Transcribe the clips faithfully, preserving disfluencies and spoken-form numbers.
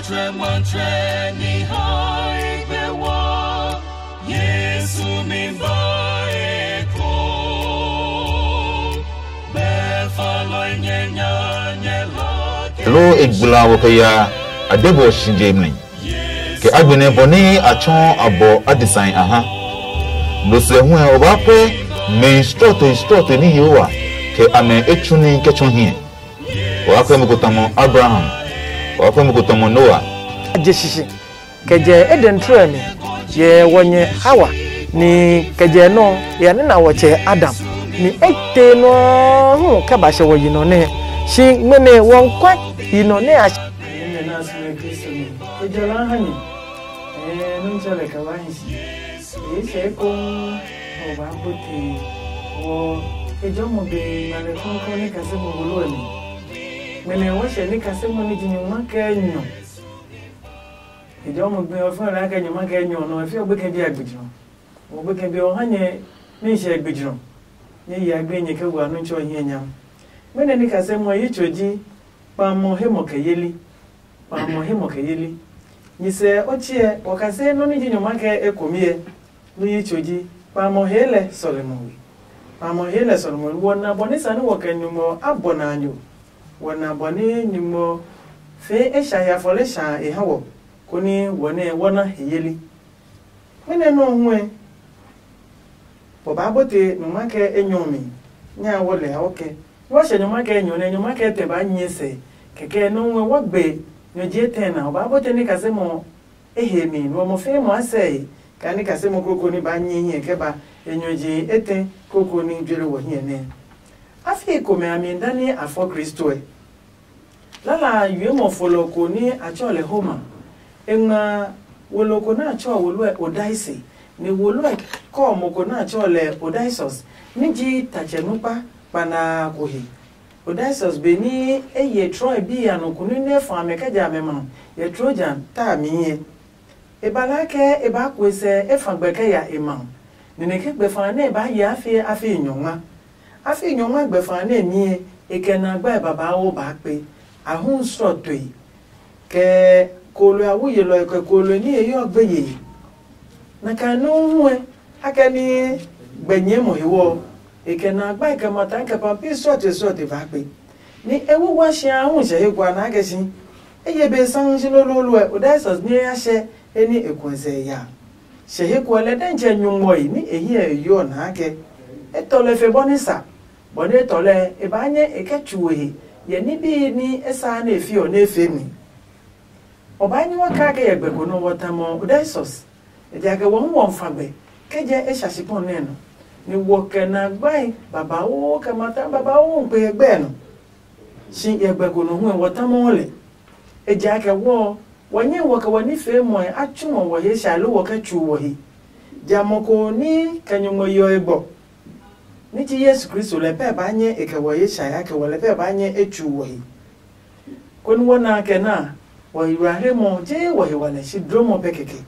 Trɛmɔtrɛ ni hae gbe wɔ, Yesu mi ba eko. Bɛ falɔi nyɛ nya nyɛ la ke Lo e gbla wɔ kɛ ya a de bɔ shi je mli. Kɛ a gbenɛ bɔ nɛ a tsɔɔ abɔ adesai a ha. Lo sɛ hu ɔ, o baa pɛ mɛhi strɔtoi strɔtoi ní Yehowa kɛ amɛ etsu ní kɛ tsɔ hiɛ. O waa pɛ mo ko tamɔ Abraham, o waa pɛ mo ko tamɔ Noa. A je sisi kɛ jɛ Eden trɔe mi, yɛ wɔ nyɛ Hawa, ni kɛ jɛ nɔ ya nɛ na wɔ tsɛ Adam, ni e te nɔ hu kɛ ba sɛ wɔ yi nɔ nɛ. Si ngmɛnɛ wɔ nkɔ yi nɔ nɛ a. Nɛ na su Kristo mi. E jɛ la ha nyɛ. Eh, nun tsɛ lɛ ka wa hi si. Ye sɛ ekoŋ ɔ ba po te wɔ ejɔmɔ be ngmale krɔŋkrɔŋ ní kasɛ mo wolo ɔ mi. Mɛnɛ wɔ hyɛ ní kasɛ mo ní ji nyɔngma kɛ nyɔ. Ejɔmɔ gbi ɔ fɛn la kɛ nyɔngma kɛ nyɔ nɔ, e fi ɔ gbekɛ bi a gbijɔ. Mo gbekɛ bi ɔ ha nyɛ ní hyɛ gbijɔ. Nyɛ yi a gbe nyɛ kɛ wa nu tsɔ hiɛ nyam. Mɛnɛ ní kasɛ mo yi tso ji kpamɔ he mɔ kɛ yeli. Kpamɔ he mɔ kɛ yeli. Nyisɛ o tsiɛ, o kase nɔ́ ní ji nyɔma kɛ ekomiɛ, nú yi tso ji, kpamɔ he lɛ sɔlemi we. Kpamɔ he lɛ sɔlemi we. Wɔ na bɔ ní sane wɔ kɛ nyumu ɔ a bɔ na nyo. Wɔ na bɔ ní nyumu ɔ fee e sha ya fɔle sha e ha wɔ, koni wɔ nɛ wɔ na he yeli. Mɛnɔ nɔ ɔ huɛ, bɔ baa bote nyɔngma kɛ enyɔ mi nya wɔ lɛ ɔ kɛ. Ni wa hyɛ nyɔngma kɛ enyɔ nɛ nyɔngma kɛ etɛ baa nyɛ sɛ, kɛkɛ nɔ ɔ huɛ wɔ gbe nyɔ ji etɛ na. O baa bote ní kasemɔ e he mi, nɔ ɔ mɔ fɛɛ mɔ a sɛe, kaa ní kasemɔ kroko ní baa nyɛ hiɛ kɛ ba enyɔ ji etɛ kroko ní jue wɔ hiɛ nɛ. Afii komɛ a mi dani a fɔ Kristo ɛ. Lala a yuemɔ folɔ ko nɛ a tsɛɔ lɛ Homa. E ngma wolo ko nɛ a tsɛɔ woloɛ Odaise, nɛ woloɛ kɔɔ mo ko nɛ a tsɛɔ lɛ Odaisos, nɛ ji tatsɛ nukpa kpanaa ko he. Odaisos, benɛ e ye Troy bi a nɔ ko nɛ nɛ fã amɛ kɛ ja amɛ ma yɛ Trojan ta a miɛ. E ba laa ke e baa kue sɛ e fa gbɛ kɛ ya e ma, nɛ nɛ ke gbɛfa nɛ e baa ye afie afii nyɔngma. Afii nyɔngma gbɛfa nɛ niɛ e kɛ na gbae babauu baa kpe, a hu srɔtoi, kɛ kooloi a wu yelɔe, kɛ kooloi ní e yɔ gbeye. Nakai nɔuu hu ɛ, a kɛ ní gbɛ nyɛɛ mo hewɔ ɔ, e kɛ na gbae kɛ ma ta kɛ pa pi srɔtoi srɔtoi baa kpe. Ni e wu wa shi a hu sɛ he kua naa kɛ si. Eye be saŋ shi loloolo ɛ, Odaisos ni e ya hyɛ he ní e kuɛ sɛ e ya. Sɛ he kuɛ lɛ dɛ ntsɛ nyuŋmɔi ní e hiɛ e yeɔ naa kɛ. E tɔ lɛ fe bɔ ní sa, bɔ ní e tɔ lɛ e baa nyɛ e kɛ tsu we he yɛ ní bihi ní e saa nɛ e fi ɔ nɛ e fee mi. O baa nyɛ wa kaa kɛ yɛ gbɛ ko nɔ wɔ tamɔ Odaisos. Ejakaa wɔ hu wɔ fa gbɛ kɛ jɛ e sha shikpɔn nɛ nɔ, ni wɔ kɛ na gbae babauu kɛ ma ta babauu kpe yɛ gbɛ nɔ. Shi yɛ gbɛ ko nɔ hu wɔ tamɔɔ lɛ. Ejakaa wɔ, wɔ nyɛ wɔ kɛ wɔ nifeemɔe a tsumɔ wɔ he sha loo wɔ kɛ tsu wɔ he. Ja mɔ ko ní kɛ nyuŋmɔ yeɔ e gbɔ. Ní ji Yesu Kristo lɛ pɛ baa nyɛ e kɛ wɔ he sha ya kɛ wɔ lɛ pɛ baa nyɛ e tsu wɔ he. Konɛ wɔ na kɛ na, wɔ yiwlaheremɔ je wɔ he wale shi dlomɔ pɛ kɛkɛ.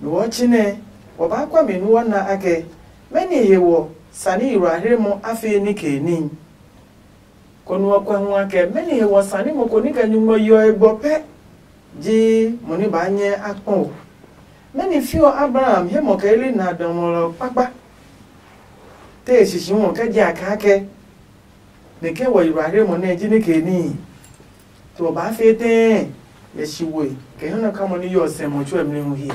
Nɔ ɔ chi nɛ wɔ baa kpa mi nú wɔ na akɛ mɛni he wɔ sani yiwlaheremɔ a fee ní kee níhi. Konɛ ɔ kuɛ hu akɛ mɛni he wɔ sani mo ko ní kɛ nyuŋmɔ yeɔ e gbɔ pɛ ji mo ní baa nyɛ a kpɔ ɔ. Mɛni fiɔ Abraham he mɔ kɛ eli na dɔmɔlɔ kpakpa? Te e sisi ɔ kɛ je a kaa kɛ nɛ ke wɔ yiwlaheremɔ nɛ ji ní kee níhi. To ɔ baa fee tɛɛ yɛ shi we kɛ hiɔnɔkamɔ ní yɔɔ sɛ mɔ tsuɛ mli hu he.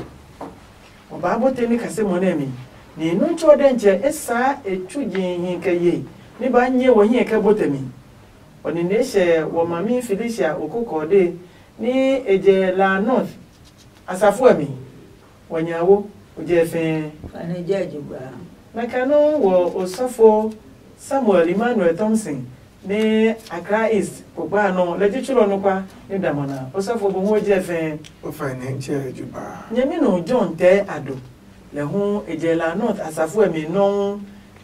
Wɔ baa bote ní kasemɔ nɛ mi, ni nɔ́ tso ɔ dɛntsɛ e saa e tsu jihi kɛ ye ní baa nyɛ wɔ hiɛ kɛ botɛ mi. Wɔ nine hyɛ wɔ mami Felicia okokɔɔde ní e jɛ La North asafo ɛ mi. Wɔ nya wo, o jɛ fɛɛ. Fane jɛ jugba. Nakai nɔuu wɔ osɔfo Samuel Emmanuel Thompson ní Accra East kpokpa a nɔ, lɛ ji tsulɔ nukpa ní damɔ na. Osɔfo bo hu o jɛ fɛɛ. O fane jɛ jugba. Nyɛmi nɔ John Tɛ Ado, lɛ hu e jɛ La North asafo ɛ mi nɔuu.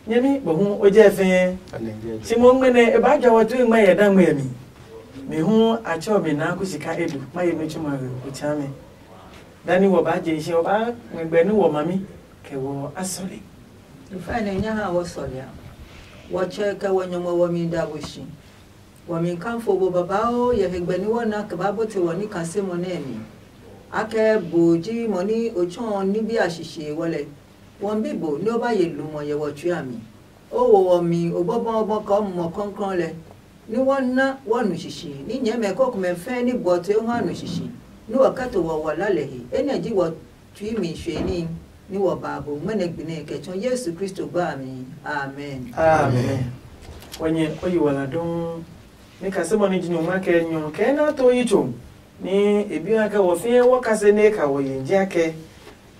Nyɛmi bo hu o jɛ fɛɛ. Fane jɛ jugba. Tsimɔ ngmɛnɛ e baa jɔ wɔ tue ngma yɛ dangme ɛ mi. Mi hu a tsɔ mi naa ku sika edu ma ye mi tsuma we o tsa mi. Dani wɔ baa je nhyɛ, wɔ baa ngmɛgbɛ ní wɔ mami kɛ wɔ a sɔle. Ifai nɛ nya ha wɔ sɔle a, wɔ tsɛ kɛ wɔ nyɔngmɔ wɔ mi da we shi. Wɔmi kafo bo babauu yɛ hegbɛ ní wɔna kɛ ba bote wɔ ní kasemɔ nɛ mi. Akɛ bo ji mɔ ní o tsɔɔ ní bi a shishe wɔlɛ. Wɔmi bi bo ní o ba ye lumɔ yɛ wɔ tsui a mi. O wo wɔmi o bɔbɔɔbɔ kɛ o mumɔ kɔnklɔn lɛ, ní wɔ na wɔ nu shishi, ní nyɛɛmɛ kɔkumɛ fɛɛ ní bɔ to e hu a nu shishi, ní wɔ kɛ to wɔ wɔ la lɛ he. Enɛ ji wɔ tui mi shue ní, ní wɔ ba bo ŋmɛnɛ gbi nɛ kɛ tsɔ Yesu Kristo gba a mi. Amen. Amen. Wanyɛ o yi wala dɔɔ. Ní kasemɔ ní ji nyɔngma kɛ nyɔ kɛ na to yi tso. Ní e bi ha kɛ wɔ fĩɛ wɔ kase nɛ e ka wɔ ye ji akɛ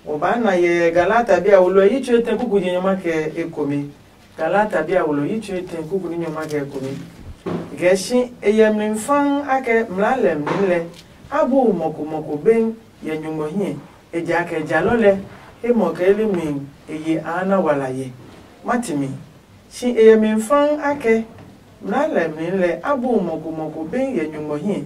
wɔ baa na yɛ Galata bi a wolo ɛ yi tso etɛ kuku ji nyɔngma kɛ ekome. Galata bi a wolo yi tso etɛ kuku ní nyɔngma kɛ ekome. Kɛ shi e yɛ mli fãa akɛ mlaa lɛ mli lɛ a bu mɔko mɔko beng yɛ nyumu hiɛ, ejakaa jalɔ lɛ he mɔ kɛ limwi e ye a na wala yɛ. Ma ti mi. Shi e yɛ mi fãa akɛ mlaa lɛ mli lɛ a bu mɔko mɔko beng yɛ nyumu hiɛ,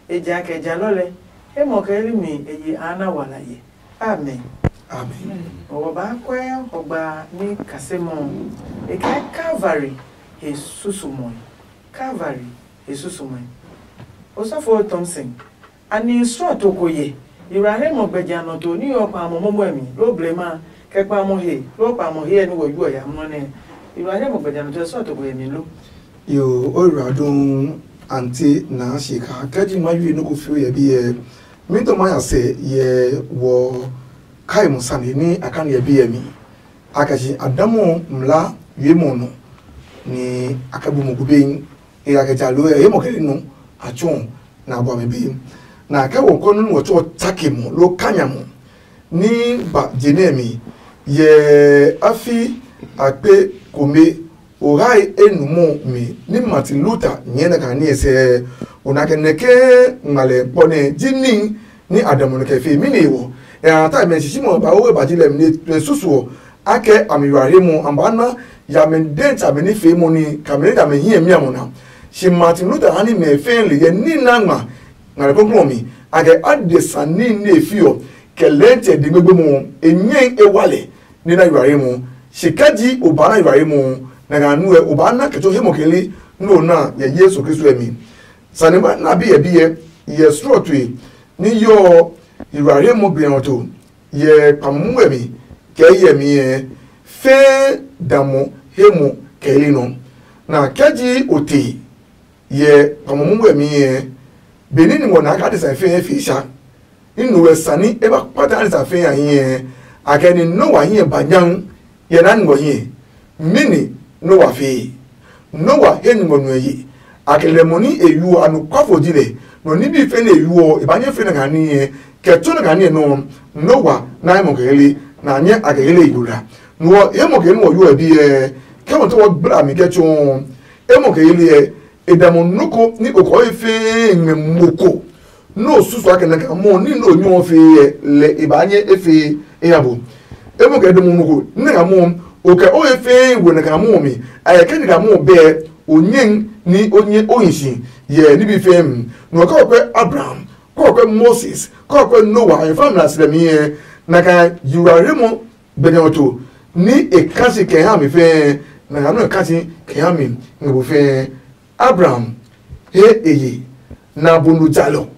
ejakaa jalɔ lɛ he mɔ kɛ limwi e ye a na wala yɛ. Amen. Amen. Wɔ baa kwɛ hɔgba ní kasemɔ ɔ, e kɛ Calvary he susumɔe. Calvary he susumɔe. Osɔfo Thompson, a ni srɔto ko ye yiwlahre mɔ gbɛja nɔ to ní ɔ kpa amɔ mɔmɔɛ mi loo blema kɛ kpa amɔ he loo kpa amɔ he ɛ ní wɔ yuɔ ya mlɔ nɛ yiwlahre mɔ gbɛja nɔ to ɛ srɔto ko ye mi lo? Yo, o ra dun anti na shi ka kɛ ji ma yue noko fiu yɛ bi yɛ mi to ma ya se yɛ wɔ kai mo sani ni a kan yɛ bi yɛ mi. A kɛ shi a damo mla yue mo no ni a kɛ bu mo gube. E ya kɛ ja lo ɛ he mɔ kɛ nɔ a tsuɔ na bua mi be. Na kɛ wɔ kɔ nunu wɔ tsɔ tsake mɔ lo kanya mɔ ni ba je nɛ mi yɛ afi akpe kome o hae e nu mɔ mi ni Martin Luther nyɛ na ka ni sɛ o na kɛ nɛ ke ngmalɛ kpɔ nɛ ji ni ni a dɛ mɔ nɛ kɛ fe mi ne wɔ. Ɛ a ta mɛ sisi mɔ ba o ba ji lɛ mi ne susuɔ akɛ a mi yua he mɔ a ba na ya mɛ dɛnti a mɛ ni fe mɔ ni ka mɛ ni da mɛ hiɛ mi a mɔ na. Shi Martin Luther ha ni mɛ fɛɛ le yɛ ni na ngma ngmale kɔklɔ mi a kɛ adesa ni ne fi ɔ kɛ lɛntsɛ di gbegbe mɔ e nyɛ e wa lɛ ni na yua he mɔ. Shi kɛ ji o ba na yua he mɔ na ga nu ɛ o ba na kɛ tso he mɔ kɛ li no na yɛ Yesu Kristo ɛ mi. Sani ba na bi yɛ bi yɛ yɛ srɔtue ni yɔ yua he mɔ gbe ɔ to yɛ kpamu wɛmi kɛ yɛmi ɛ fɛɛ damɔ he mɔ kɛ li nɔ. Na kɛ ji o te yɛ kpamu wɛmi ɛ benɛ ni wɔ na ka adesa fɛɛ fi sa ni no wɛ sani e ba kpata adesa fɛɛ a hiɛ a kɛ ni Noa hiɛ ba nyan yɛ na ni wɔ hiɛ. Mɛni Noa fee? Noa he nyumu nue ye. A kɛ lɛ mo ní e yuɔ anɔkuafo ji lɛ, nɔ ní bi fe nɛ e yuɔ e ba nyɛ fe nɛ kaa níɛ kɛ tso nɛ kaa níɛ nɔ́. Noa na he mɔ kɛ hele na a nyɛ a kɛ hele e yo la. Nuɔ he mɔ kɛ nɛ wɔ yuɔ e biɛ kɛ mɔ tɛ wɔ gbla mi kɛ tso. E mɔ kɛ hele ɛ e da mo nɔ ko ní o kɔ he fee ngmɛ mo ko. Nɔ susu akɛ nɛ kaa mɔ ní nɔ nyɔ fee ɛ lɛ e ba nyɛ e fee e ya bo. E mɔ kɛ dɔmɔ nɔ ko nɛ kaa mɔ o kɛ o he fee wo nɛ kaa mɔ mi a yɛ kɛ nɛ kaa mɔ bɛ o nyɛ ní o nyɛ o hi si yɛ ní bi fee mi. Nɔ kɛ o kɛ Abraham kɛ o kɛ Moses kɛ o kɛ Noah ɛ fa mla srɛ mi ɛ na ka yiwra he mɔ gbɛnyɛ to ní e kasi kɛ ha mi fɛɛ na kaa nɔ e kasi kɛ ha mi ngɛ bo fɛɛ. Abraham he e ye na bonu jalɔ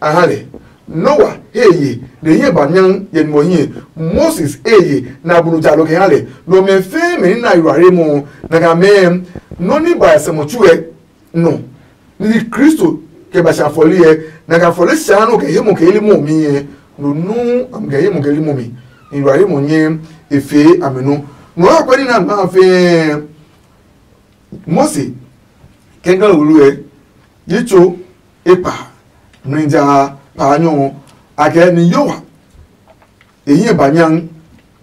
a ha lɛ. Noa he e ye nɛ e hiɛ ba nyam yɛ nimɔ hiɛ. Moses he e ye na bonu jalɔ kɛ ha lɛ. Nɔ mɛ fɛɛ mɛ ní na yurare mɔ na ka mɛɛ nɔ ní ba sɛ mɔ tsuɛ nɔ ní Kristo kɛ ba sha fɔli ɛ na ka fɔli sha nɔ kɛ he mɔ kɛ he mɔ mi ɛ. No nu am kɛ he mɔ kɛ he mɔ mi. Yurare mɔ nyɛ e fee amɛ nɔ. Nɔ ha kpɛ ní na ma fɛɛ Mose kɛ ngɛ wulu ɛ yi tso e pa mlija pa nyɔ a kɛ ni yowa e hiɛ ba nyan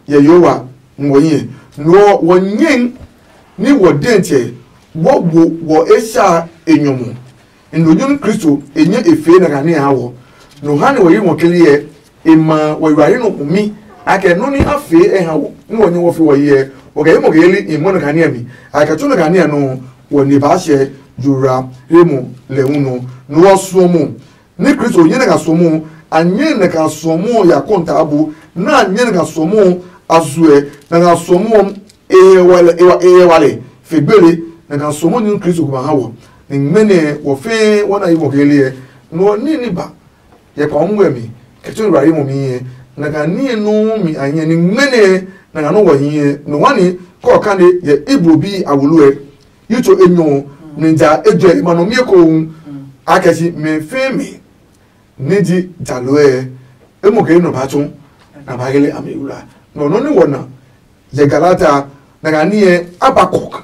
yɛ yowa ngɔ hiɛ. Nɔ wɔ nyɛn ni wɔ dɛntsɛ wɔ wo wɔ e sha e nyɔmɔ. Nɔ nyɔnu Kristo e nyɛ e fee na kani a wɔ. Nɔ ha ni wɔ yi wɔ keli yɛ e ma wɔ yiwari nɔ kumi a kɛ nɔ ni a fee e ha wɔ ni wɔ nyɛ wɔ fi wɔ yi yɛ wɔ kɛ yi mɔ kɛ yeli i mɔ na kani a mi a kɛ tso na kani a nɔ wɔ ne ba hyɛ jura remo lɛ hu nɔ. Nɔ wɔ suɔ mo ni Kristo nyɛ na ka suɔ mo a nyɛ na ka suɔ mo ya kɔnta abo na nyɛ na ka suɔ mo a zuɛ na ka suɔ mo e yɛ wale e yɛ wale fe gbele na ka suɔ mo ni Kristo ko ba ha wɔ. Ni ngmɛnɛ wɔ fɛɛ wɔ na yi wɔ ke liɛ. Nɔ ní ní ba yɛ kpa ɔmɔ wɛ mi kɛ tso ra yi mɔ mi yɛ. Na ka ní nú mi a nyɛ ni ngmɛnɛ na ka nú wɔ yi yɛ. Nɔ wani kɔ kande yɛ iblo bi awulu ɛ. Yi tso enyɔ ni ja ejɛ ma nɔ mi ko. A kɛ si mɛ fɛɛ mi ni ji jalo ɛ. Emo ke nɔ ba tso na ba gele ami wula. Nɔ nɔ ni wɔ na yɛ Galata na ka ní ɛ Habakuk.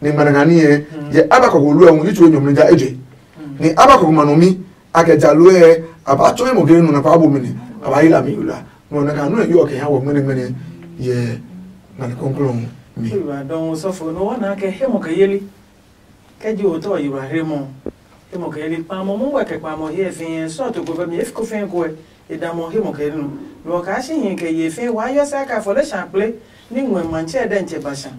Ni ngmɛnɛ ngani ɛ yɛ Habakuk wu lɛ hu yi tue nyɔmli ja eje. Ni Habakuk ma nɔ mi a kɛ ja lue ɛ a ba tsɔ imo ke nɔ na pa bo mene a ba yi la mi yula. Nɔ na ka nɔ yɔ kɛ ha wɔ mene mene yɛ ngani kɔnklɔn mi. Yiwa dɔn sɔfo no wa na kɛ hemo kɛ yeli. Kɛ ji o tɔ yiwa hemo. Hemo kɛ yeli kpamɔ mu wɛ kɛ kpamɔ hiɛ fi sɔ to ko fɛ mi efi ko fɛ ko ɛ. E da mɔ he mɔ kɛ nu. Nɔ kaa si hi kɛ ye fɛɛ waa yɔ sɛ aka fɔ lɛ sha kple ní ngmɛ matsɛ dɛ ntsɛ ba sha.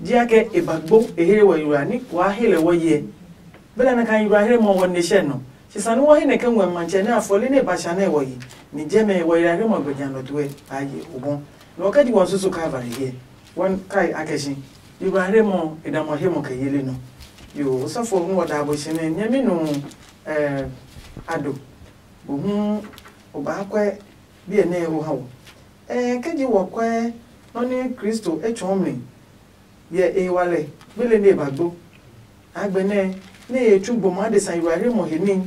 Jehanɛ e ba gbo e he wɔ yura ní waa he lɛ wɔ yɛ. Belɛ nɛ ka yura he mɔ wɔ ne hyɛ nɔ. Sisa ní wɔ he nɛ ke ngmɛ matsɛ nɛ a fɔ lɛ nɛ e ba sha nɛ wɔ yi. Ní jɛmɛ wɔ yura he mɔ gbɛ nya nɔ tuɛ a ye o bɔ. Nɔ kɛ ji wɔ susu ka va he. Wɔ kai a kɛ shi. Yura he mɔ e da mɔ he mɔ kɛ yele nɔ. Yo, osɔfo hu wɔ da bo shi nɛ nyɛmi nu eh, ado. Bo hu o baa kwɛ biɛ nɛ o ha wɔ. Ɛɛ, ke ji wɔ kwɛ nɔ́ nɛ Kristo e tsɔɔ mi yɛ e wa lɛ gbele nɛ e ba gbo. Agbe nɛ nɛ e tsu gbo maa adesa yiwlahimɔ he ní,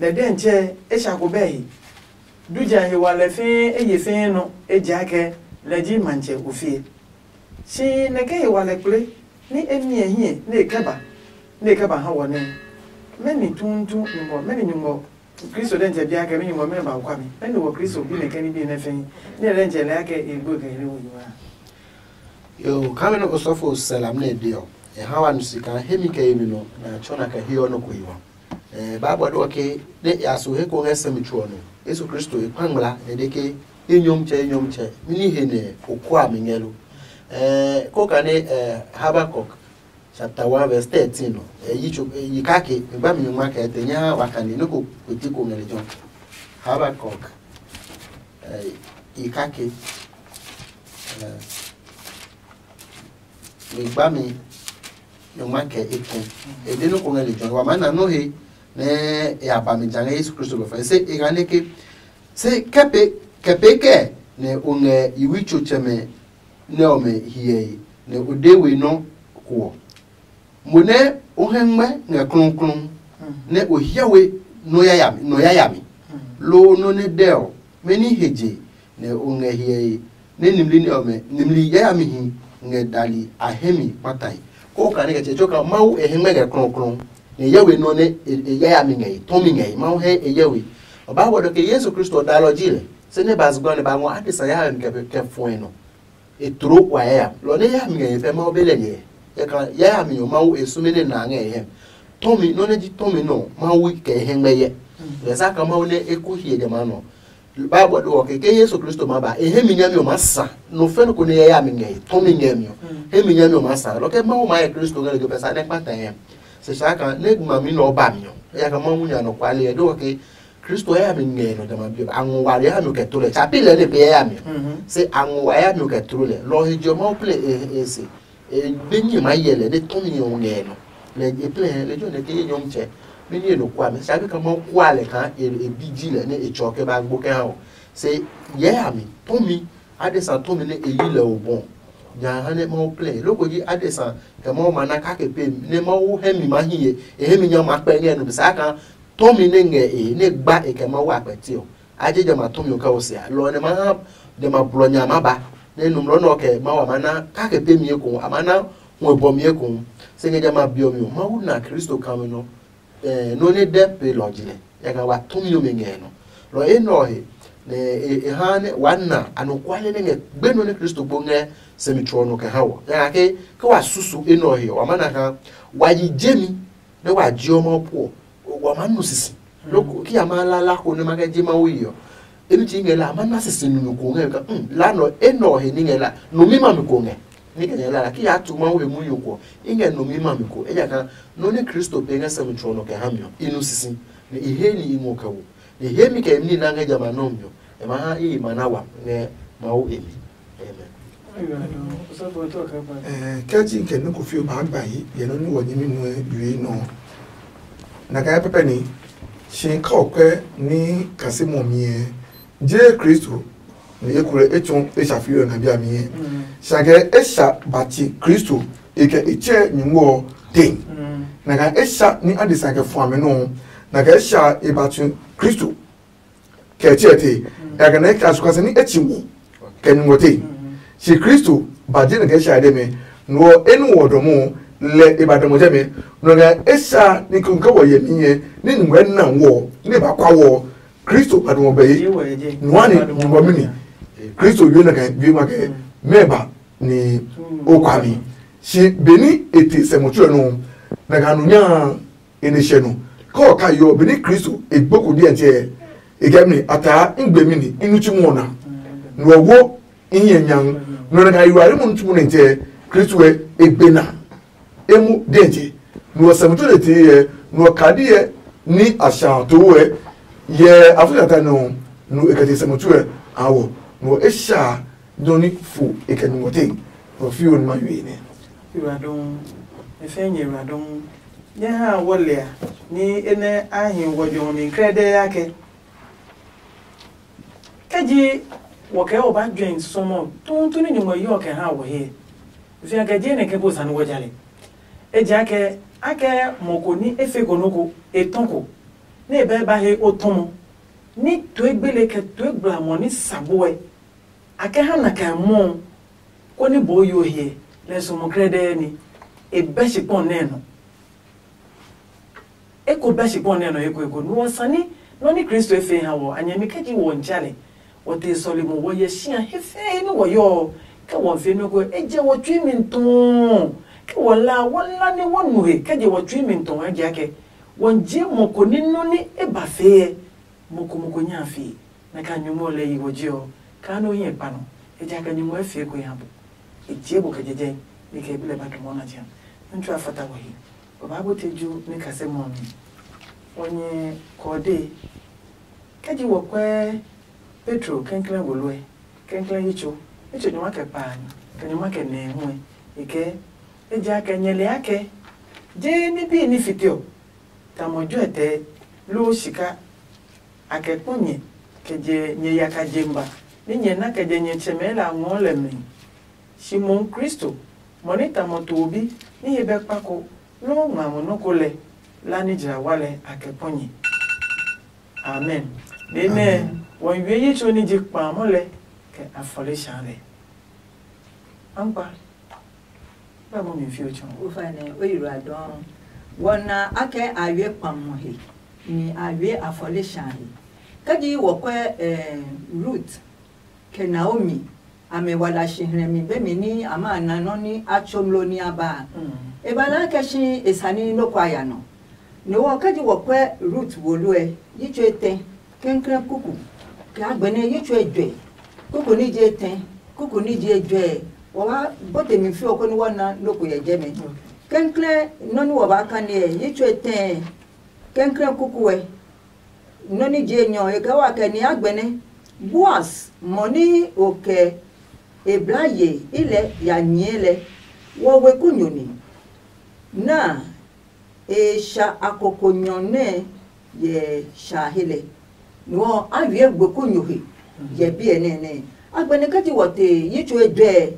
lɛ dɛ ntsɛ e sha ko bɛ he. Du ja he wa lɛ fɛɛ e ye fɛɛ nɔ, ejaakɛ lɛ ji matsɛ ofie. Si nɛ ke he wa lɛ kple ní e miɛ hiɛ nɛ e kɛ ba nɛ e kɛ ba ha wɔ nɛ. Mɛni tuutu nyuŋɔ mɛni nyuŋɔ Kristo dɛ ntsɛ bia kɛ mi nyuŋɔ mɛni ba kwa mi mɛni wɔ Kristo bi nɛ kɛ ní bi nɛ fɛn ní lɛ ntsɛ lɛ kɛ e gbo kɛ he wo yiwa. Yo, kame nɛ osɔfo sɛlam nɛ e de ɔ, e ha wa nu sika hemi kɛ yemi nɔ nɛ a tsɔ na kɛ he ɔ nɔ ko yiwa. Bible de ɔ ke nɛ e ya so he ko ngɛ sɛ mi tso ɔ nɔ. Yesu Kristo e kpa ngmla nɛ e de ke, e nyɔmtsɛ e nyɔmtsɛ mɛni he nɛ o kua mi ngɛ lo? Ko kane Habakuk chapter one verse thirteen nɔ. Yi tso yi kake mi ba mi nyuma kɛ te nya wa kane noko kweti ko ngɛ lejɔ. Habakuk yi kake mi gba mi nyuma kɛ eke. Ede noko ngɛ lejɔ wa ma na no he nɛ ya ba mi ja ngɛ Yesu Kristo bɛ fa se e ga ne ke se kɛpe kɛpe kɛ nɛ o ngɛ yi wi tso tsɛmɛ nɛ ɔmɛ hyɛe nɛ o de we nɔ́ ko ɔ, mo nɛ o hɛ ngmɛ ngɛ klɔuklɔu nɛ o hyɛ we nɔ yayami nɔ yayami, loo nɔ́ nɛ dɛ ɔ, mɛni he je nɛ o ngɛ hyɛe nɛ nimli nɛ ɔmɛ nimli yayamihi ngɛ dali a hɛ mi kpatae? Ko o kane kɛ tsɛ tso kaa Mawu e hɛ ngmɛ ngɛ klɔuklɔu nɛ e hyɛ we nɔ́ nɛ e yayami ngɛ e tɔmi ngɛ e Mawu hɛ e hyɛ we. Ɔ ba wɔ dɔ ke Yesu Kristo ɔ dalɔ ji lɛ, se nɛ ba zugba nɛ ba ngɔ adesa yayami kɛ fɔe nɔ. E tloo wa yayami lɔ nɛ yayami ngɛ e fɛ Mawu be lɛ nyɛ. Yɛ ka yayami ɔ Mawu e sume nɛ na ngɛ e hɛ. Tɔmi nɔ nɛ ji tɔmi nɔ Mawu kɛ e hɛ ngmɛ yɛ. Lɛ sa ka Mawu nɛ e ku hiɛ jamɛ a nɔ. Bible de wɔ ke ke Yesu Kristo ma ba e hɛ mi nyami ɔ ma sa. No fɛ no ko nɛ yayami ngɛ e tɔmi ngɛ mi ɔ hɛ mi nyami ɔ ma sa lɔ kɛ Mawu ma yɛ Kristo ngɛ lɛ ke pɛ sa nɛ kpata yɛ. Se sa ka nɛ ma mi nɔ ba mi ɔ ya ka Mawu nya nɔ kwale yɛ de wɔ ke Kristo yayami ngɛ nɔ jamɛ a bi ɔ a ngɔ wari yayami ɔ kɛ to lɛ tsa pi lɛ ne pe yayami ɔ se a ngɔ wa yayami ɔ kɛ to lɛ lɔ he jɔ Mawu plɛ e e se e gbe nyi ma yɛ lɛ ne tɔmi ɔ ngɛ nɔ lɛ e plɛ lɛ jɔ nɛ ke ye nyɔmtsɛ mi ni e nɔ kua mɛ tsa bi ka Mawu kua lɛ kaa e e bi ji lɛ ne e tsɔ kɛ ba gbo kɛ ha o se yayami tɔmi adesa tɔmi nɛ e yi lɛ o bɔ nya ha nɛ Mawu plɛ loko ji adesa kɛ Mawu ma na kake pe nɛ Mawu hɛ mi ma hi ye e hɛ mi nya ma kpɛ ngɛ nɔ bisa ka tɔmi nɛ ngɛ e nɛ gba e kɛ Mawu a kpɛti ɔ a je jamɛ a tɔmi ɔ kɛ o sia lɔ nɛ ma ha jamɛ a blɔ nya ma ba nɛ numlɔ nɛ ɔ kɛ Mawu a ma na kake pe mi ekohu a ma na huɛ bɔ mi ekohu se ngɛ jamɛ a be ɔ mi ɔ Mawu na Kristo kami nɔ nɔ nɛ dɛ pe lɔ ji lɛ yaka wa tɔmi ɔmɛ ngɛ nɔ lɔ enɛ ɔ he nɛ e ha nɛ wa na anɔkuale nɛ ngɛ gbenu nɛ Kristo gbo ngɛ sɛmi tso ɔ nɔ kɛ ha wɔ yaka ke ke wa susu enɛ ɔ he ɔ wa ma na ha wa yi jemi nɛ wa je ɔ Mawu puɔ wa ma nu sisi loko ki a ma la la ko nɛ ma kɛ je Mawu yi ɔ emi tsi ngɛ la a ma na sisi numi ko ngɛ ka um la nɔ enɛ ɔ he ni ngɛ la numi ma mi ko ngɛ ni kɛ ngɛ la la ki ya tu Mawu he munyu ko i ngɛ numi ma mi ko ejakaa nɔ nɛ Kristo pe ngɛ sɛmi tso ɔ nɔ kɛ ha mi ɔ i nu sisi nɛ i he ni i ngɔ kɛ wo nɛ i he mi kɛ emi ni na ngɛ jamɛ a nɔ mi ɔ ɛ ma ha i yi ma na wa ngɛ Mawu e mi. Amen. Ɛɛ, kɛ ji kɛ nɔ́ ko fio baa gba yi yɛ nɔ́ ní wɔ nyɛmi nɔ́ yue nɔ. Na kaa pɛpɛ ni, si ka o kwɛ ní kase mɔ mi ɛ, je Kristo, nɛ e kulɛ e tsɔ e sha fiyo ɛ nga bia mi ɛ. Sa kɛ e sha ba tsi Kristo, e kɛ e tsɛ nyumu ɔ te. Na kaa e sha ní adesa kɛ fua mi nɔ. Na kaa e sha e ba tsi Kristo kɛ e tsɛ te. Ɛ kɛ nɛ e ka su kase ní e tsi wo kɛ nyumu ɔ te. Si Kristo ba je nɛ kɛ e sha e dɛ mɛ. Nɔ ɔ e nu wɔ dɔmɔ lɛ e ba dɔmɔ jɛ mɛ. Nɔ ngɛ e sha ní ko ke wɔ yɛ mi nyɛ ní nyumu ɛ na wɔ ní e ba kwa wɔ. Kristo ba dɔmɔ bɛ ye. Nuwa ni nyumu ɔ mi ni. Kristo yue na kɛ yue ma kɛ mɛ ba ni o kwa mi. Si be ní e te sɛ mo tsuɛ nɔ na ka nu nya e ne hyɛ no. Kɛ ɔ ka yo be ní Kristo e gboko diɛ tsɛ e kɛ mi a taa n gbe mi ni i nu tsi mu ɔ na. Nɔ ɔ wo i nyɛ nyang. Nɔ na ka yi wa ri mu tsi mu ne tsɛ Kristo ɛ e gbe na. E mu diɛ tsɛ. Nɔ ɔ sɛ mo tsuɛ te yɛ nɔ ɔ ka diɛ ní a sha to wɛ yɛ afɔ ta nɔ. Nɔ e kɛ te sɛ mo tsuɛ a wɔ nɔ e sha nɔ ní fo e kɛ nyumu ɔ te. Nɔ fi wo ni ma yue nɛ. Ewuradɔn, e fɛ nyɛ ewuradɔn. Nyɛ ha wɔ lɛ a ní enɛ a hi wɔ jɔ mi krɛdɛɛ akɛ kɛji wɔ kɛ wɔ ba juɛn sɔmɔ tuutu ní nyumu yɔ kɛ ha wɔ he. Fia kɛ je nɛ kɛ bo sani wɔ jalɛ. Ejaakɛ akɛ mɔ ko ní e fe ko nɔ́ ko e tɔ́ ko nɛ e bɛ ba he o tɔmɔ ní toe gbele kɛ toe gblamɔ ní sa buɛ. A kɛ ha na kɛ mɔ ɔ, konɛ boo yo hyɛ lɛ sɔmɔ krɛdɛɛ ní e bɛ shikpɔn nɛ nɔ. Eko bɛ shikpɔn nɛ nɔ eko eko nu ɔ sani nɔ ní Kristo e fee ha wɔ a nyɛmi kɛ ji wɔ ntsale. Wɔ te sɔlemo wɔ yɛ shia he fɛɛ ní wɔ yɔ ɔ, kɛ wɔ fe nɔ ko e jɛ wɔ tsui mi tɔɔ. Kɛ wɔ la wɔ la ní wɔ nu he kɛ jɛ wɔ tsui mi tɔɔ ejaakɛ wɔ je mɔ ko ní nɔ ní e ba fee ɛ. Mɔ ko mɔ ko nya a fee, nɛ ka nyumu ɔ lɛ yi wɔ je ɔ, kaa nɛ o hɛ kpa nɔ, ejakaa nyumu ɔ fee ko ya bo. E jee bo kɛ jɛjɛ, nɛ kɛ bi lɛ ba dɔmɔ na jã. Ntsu a fata wɔ he. Baba bo te ju nɛ kasɛ mɔ mi. Wɔ nyɛ kɔɔde. Kɛ ji wɔ kwɛ Petro kɛnklɛn woloɛ, kɛnklɛn yitso, yitso nyuma kɛ kpaani, kɛ nyuma kɛ nɛɛ huɛ. E kɛ, ejakaa nyɛ le akɛ, je ní bii ní fite ɔ, tamɔ juɛtɛ loo shika, a kɛ kpɔ nyɛ kɛ jɛ nyɛ yaka je ngma ní nyɛ na kɛ jɛ nyɛ tsɛmɛɛ la ngɔɔ lɛ mli. Shi mohu Kristo, mɔ nɛ tamɔ toobi ní he bɛ kpa ko loo ngma mo nɔ́ ko lɛ, la ní jla wa lɛ a kɛ kpɔ nyɛ. Amen. Nene wɔ wie yi tso ní ji kpamɔ lɛ kɛ afɔle sha lɛ. Ankpa. Ba mo mi fi o chon. O fa ne o yiro adon. Wɔ na akɛ a wie kpamɔ he, ni a wie afɔle sha he. Kadi wɔ kwɛ eh, Ruth kɛ Naomi, a mɛ wala shi hlɛmi be mi ní a ma na nɔ́ ní a tso mló ní a ba a. E ba laa kɛ shi e sane nɔ́ ko a ya nɔ. Nɛ ɔ kɛ ji wɔ kwɛ Rut wo lɔɛ, yi tsuo etɛ, kɛnklɛn kuku, kɛ a gbɛnɛ yi tsuo ejwɛ, kuku ní ji etɛ, kuku ní ji ejwɛ. Wɔ ba bote mi fi ɔ koni wɔ na loko yɛ jɛ mɛ. Kɛnklɛn nɔ́ ní wɔ ba kane ɛ, yi tsuo etɛ, kɛnklɛn kuku ɛ, nɔ́ ní ji enyɔ ɔ, e kɛ wa kɛ ni a gbɛnɛ. Boaz mɔ ní o kɛ e bla ye i lɛ ya nyɛɛ lɛ, wɔ weku nyɔ ni. Na e sha akoko nyɔ nɛ yɛ sha he lɛ. Nuɔ a wiɛ gbekunyo he yɛ biɛ nɛ nɛ. A gbɛnɛ kɛ ji wɔ te yi tso e dwɛ,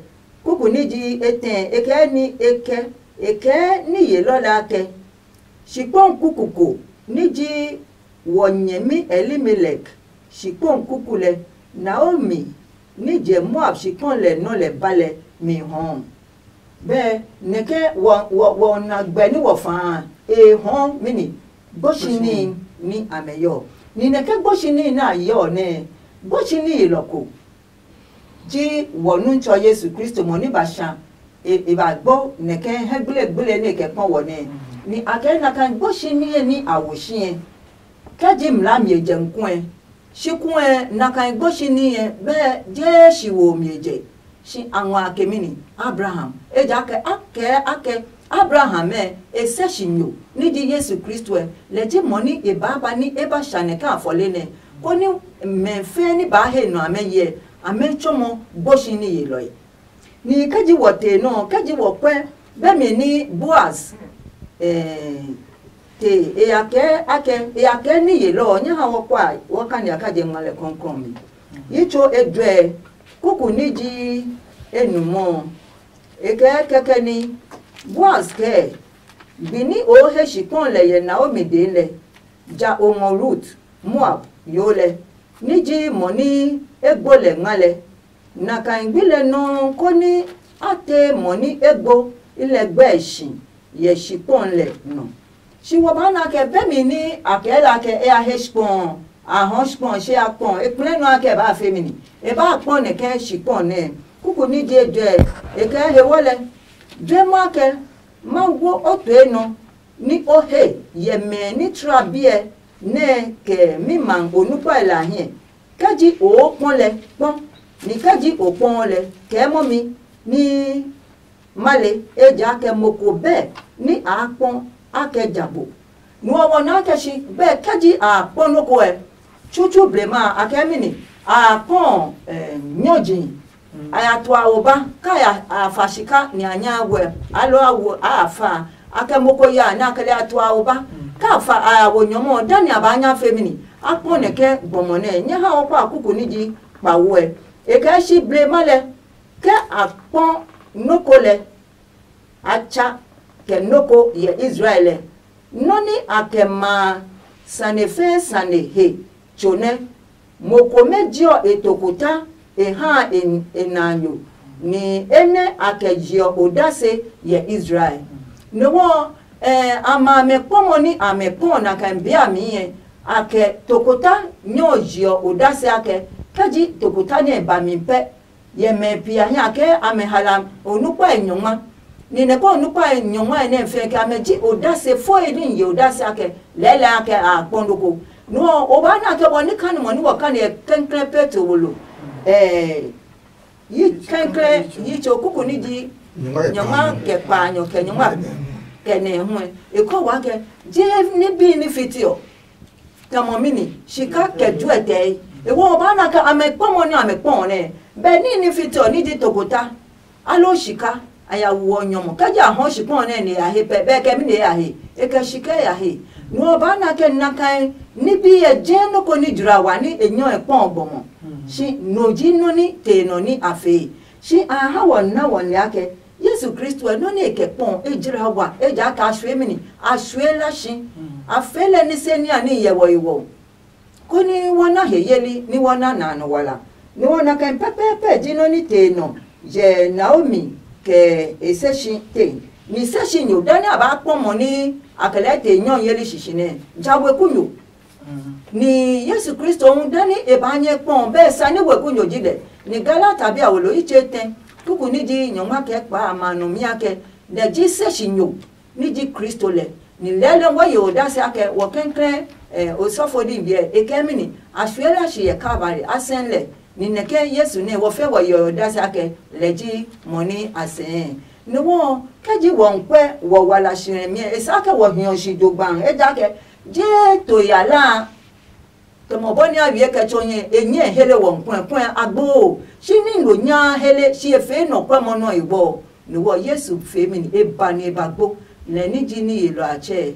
kuku ní ji etɛ e kɛ ní e kɛ e kɛ ní ye lɔ lɛ akɛ. Shikpɔn kuku ko ní ji wɔ nyɛmi Elimelek shikpɔn kuku lɛ, Naomi ní jɛ Moab shikpɔn lɛ nɔ lɛ ba lɛ mi hɔɔ. Bɛ nɛkɛ wɔ wɔ wɔ na gbɛ ní wɔ faa e hɔɔ mini gboshinii ní amɛ yɔ. Ni nɛkɛ gboshinii nɛ a yɔ nɛ gboshinii lɔ ko ji wɔ Nuntsɔ Yesu Kristo mɔ ní ba sha e e ba gbo nɛkɛ hɛ gblegblee nɛ e kɛ kpɔ wɔ nɛ. Ni a kɛ na kan gboshinii ní a wo shiɛ kɛ ji mlaa mi e jɛ nkuɛ. Shi kuɛ na kan gboshinii bɛ jee shi wo mi e jɛ. Shi a ngɔ a kɛ mini? Abraham. Ejaakɛ a kɛɛ a kɛ Abraham ɛ e sɛ shi nyo ní ji Yesu Kristo ɛ, lɛ ji mɔ ní e baa ba ní e ba sha nɛ kaa fɔle nɛ, koni mɛ fɛɛ ní baa he nɔ amɛ hyɛ amɛ tsɔmɔ gboshi ní yelɔe. Ni kɛ ji wɔ tee nɔ ɔ, kɛ ji wɔ kpɛ bɛmi ni Boaz eh, te e ya kɛɛ akɛ e ya kɛɛ ní yelɔ ɔ nyɛ ha wɔ kpa wɔ kania kɛ je ngma lɛ kɔnkɔn mi. Yi tso e juɛ kuku ní ji enumɔ ɔ. E kɛɛ kɛkɛ ní Boaz kɛɛ gbi ní o he shikpɔn lɛ yɛ Naomi dee lɛ, ja o ngɔ Rut, Moab yo lɛ, ní ji mɔ ní e gbo lɛ ngma lɛ. Nakai gbi lɛ nɔuu koni a tee mɔ ní e gbo i lɛ gbɛe si yɛ shikpɔn lɛ nɔ. Shi wɔ baa na kɛ bɛmi ní a kɛɛ la kɛ e ya he shikpɔn ɔ, a hɔɔ shikpɔn ɔ, shi a kpɔ e kplɛ nɔ a kɛ baa fe mi ni. E baa kpɔ nɛ kɛ shikpɔn nɛ kuku ní je jɔɛ e kɛ he wɔ lɛ. Jue ma kɛ ma wo o tue nɔ ní o he yɛ mɛ ní tlua biɛ nɛ kɛ mi ma o nukpae la hiɛ. Kɛ ji o kpɔ lɛ kpɔ, ni kɛ ji o kpɔ lɛ kɛ mɔmi ní ma le, ejaakɛ mo ko bɛ ní a kpɔ a kɛ ja bo. Nu ɔ wɔ naa kɛ shi bɛ kɛ ji a kpɔ nɔ́ ko ɛ. Tsutsu blema a kɛ mi ni a kpɔ nyɔji a ya tua wo ba ka ya a fa shika ni a nya wɛ alo a wo a ya fa a kɛ mo ko ya ni a kɛ lɛ a tua wo ba ka a fa a ya wo nyɔmɔ dani a ba nya fe mi ni a kpɔ nɛ kɛ gbɔmɔ nɛ nyɛ ha wɔ kpa kuku ni ji kpawo ɛ. E kɛ shi blema lɛ kɛ a kpɔ nɔ́ ko lɛ a tsa kɛ nɔ́ ko yɛ Israel lɛ. Nɔ́ nɛ a kɛ ma a sane fɛɛ sane he tso nɛ. Mo komɛ jeɔ e tokota e ha e naanyo, ni enɛ a kɛ jeɔ odase yɛ Israel. Nɔ́ ɔ a ma amɛ kpɔmɔ ní amɛ kpɔ ɔ na kɛ bia mi ɛ, a kɛ tokota nyɛ ɔ jeɔ odase akɛ kɛ ji tokota nɛ ba mi pɛ yɛ mɛ piahi a kɛ amɛ hala onukpae nyɔngma. Ni nɛ kɔ onukpae nyɔngma nɛ fɛ kɛ amɛ ji odase foe ní ye odase akɛ lɛɛlɛɛ akɛ a kpɔ nɔ́ ko. Nɔ ɔ o ba na kɛ wɔ ní kani mɔ ní wɔ kani ɛ kɛnklɛn Petro wo lo. Ɛɛ yi kɛnklɛn yi tso kuku ní ji nyɔngma kɛ kpaanyɔ kɛ nyɔngma kɛ nɛ hu ɛ. E kɔ wa kɛ je ní bí ní fiti ɔ. Tamɔ mini shika kɛ juɛtɛe. Ewo ɔ ba na kɛ amɛ kpɔmɔ ní amɛ kpɔ nɛ bɛ ní ní fiti ɔ ní ji tokota alo shika a ya woɔ nyɔmɔ kɛ ji a hɔ shikpɔ nɛ ne ya he pɛ bɛ kɛ mi ne ya he e kɛ shika ya he. Nu ɔ ba na kɛ nakai ní bi yɛ jɛ nɔ́ ko ní jura wa ní e nyɔ e kpɔ gbɔmɔ. Shi no ji nɔ́ ní te nɔ ní a fee shi a ha wɔ na wɔ lɛ akɛ Yesu Kristo ɛ nɔ́ nɛ e kɛ kpɔ ɔ e jla wa ejakaa a suemi ni a suela shi. A fee lɛ ní se ní a ní hyɛ wɔ he wɔ koni wɔ na he yeli ní wɔ na na nɔ wala. Ní wɔ na kɛ pɛpɛɛpɛ ji nɔ́ ní tee nɔ yɛ Naomi kɛ e sɛ shi te. Ni sɛ shi nyo dani a ba kpɔ mɔ ní a kɛ lɛɛ tee nyɔ yeli shishi nɛ ja wekunyo. Ni Yesu Kristo hu dani e ba nyɛ kpɔ bɛ sani wekunyo ji lɛ. Ni Galata bi a wo lo yi tse tɛ kuku ní ji nyɔngma kɛ kpa a ma nɔ mia kɛ nɛ ji sɛ shi nyo ní ji Kristo lɛ. Ni lɛɛlɛɛ wɔ ye odase akɛ wɔ kɛnklɛn osɔfo ní biɛ e kɛ mi ni a suɛ la shi yɛ Kalvari a sɛn lɛ. Ni nɛkɛ Yesu nɛ wɔ fɛ wɔ ye odase akɛ lɛ ji mɔ ní a sɛɛ. Ni wɔ kɛ ji wɔ nkpɛ wɔ wala shi rɛ miɛ e sa kɛ wɔ hiɔ shi dogban ejaakɛ je to ya la. Tɔmɔ bɔ ní a wiɛ kɛ tsɔ nyɛ e nyɛ hele wɔ nkuɛ kuɛ agbo. Shi ní lo nya hele shi e fee nɔ kwɛmɔ nɔ e wɔ. Ni wɔ Yesu fee mi ni e ba ni e ba gbo lɛ ní ji ní yelɔ a tsɛ.